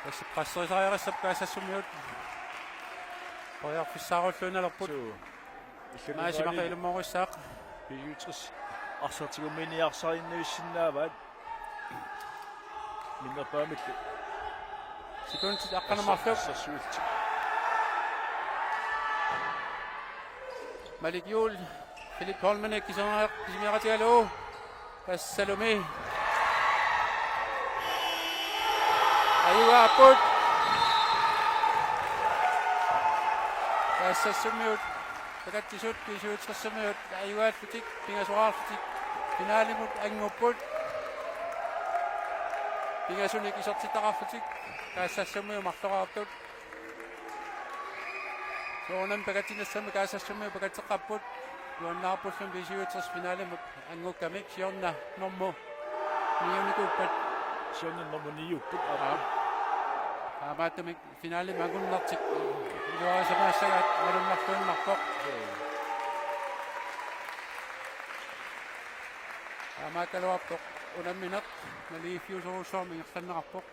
Tassa presserisariaqassapput Kaassaassumiut. Periarfissaarulluinnalerput. Suu. Maasi Maqe ilummoorissaaq. B syvogtres arsaq tigummiinnarsinnaavaat. Minnerpaamillu. Sekundit aqqaneq-marluk. Arsaq, arsaq suulti. Malik Juul, Filip Holmene kisimineqar-, kisimineqartigalugu. Tassalumi. Ajugaapput. Kaassaassumiut. Pakatsisut B syvogtres-ermiut ajugaallutik, pingasoraarlutik, finalimut angupput. Pingasunik isertitaqarlutik, Kaassaassumiut marloraartut. Soorunami pakatsinissamut Kaassaassumiut pakatseqqapput. Nuannaarpullu B syvogtres finalimut angukkamik siorna normu niunikuuppat. Siorna normu niupput. Aap. Taamaattumik finalimut angunnertik iluarisimaassagaat malunnarluinnarpoq. Taamaakkaluarpoq unammineq naligiiffiusorujussuarmik ingerlanneqarpoq.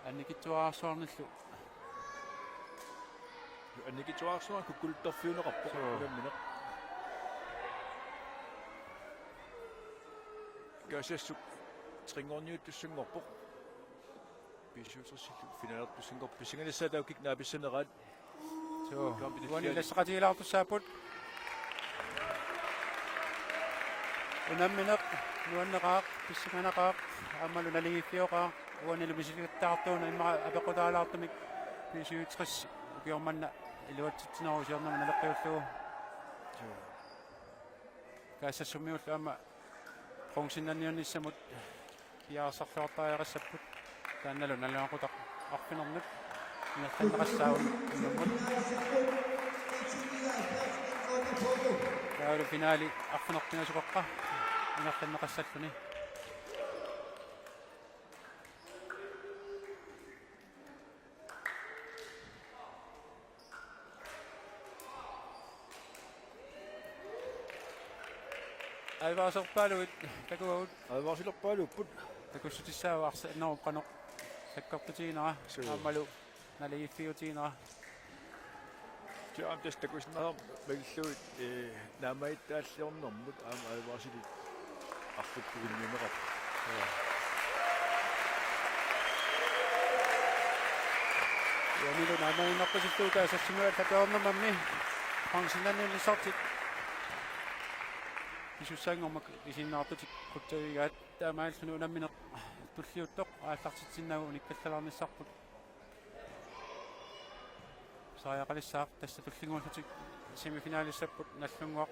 Annikitsuararsuarnillu. Annikitsuararsuarnik kukkuluttorfiuneqarpoq. Suu. Unammineq. Kaassaassup trinngorniuttussanngorpoq. B syvogtres-illu finalertussanngorpoq. Pissanganissaat taakku kik naapissaneraat. Suu. Kampi uani tuffiani. Ilassaqatigilaartussaapput. Unammineq nuanneqaaq, pissanganaqaaq, aammalu naligiiffioqaaq, uanilu misilittaartuuna immaqa apeqqutaalaartumik B syvogtres ukioq manna iluatsitsinerup siornamut naleqqiullugu. Suu. Kaassaassumiullu aamma bronzennanniunnissamut piareersarluartariaqassapput. Taannalu nalunaaqutaq arfinernut ingerlanneqassaaq unnummut. Taavalu finali arfineq-pingasukoqqa ingerlanneqassalluni. Advarslerpaaluit takuagut. Advarslerpaaluupput. Takussutissaavoq arsaq annerup qanoq sakkortutiginera. Suu. Aammalu naligiiffiutiginera. Tiaam tassa takusinnaavarput malillugit, ee, naammagittaalliornermut aamma advarsilit. Arluppuginniumerat. Uanilu naammagiinnarpasillugit taasassimagaat atornermammi pensinnanniunissartik pisussaanngormat isinnaartutik qutsavigaat, taamaalilluni unammineq tulliuttoq aallartitsinnagu unikkallalaarnissarput. Sariaqalissaaq tassa tullinnguullutik semifinalissapput Nagdlunguaq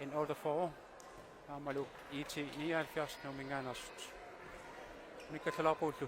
N otteogfyrre aammalu I T nioghalvfjerds Nuumminngaanneersut. Unikkallalaarpugullu.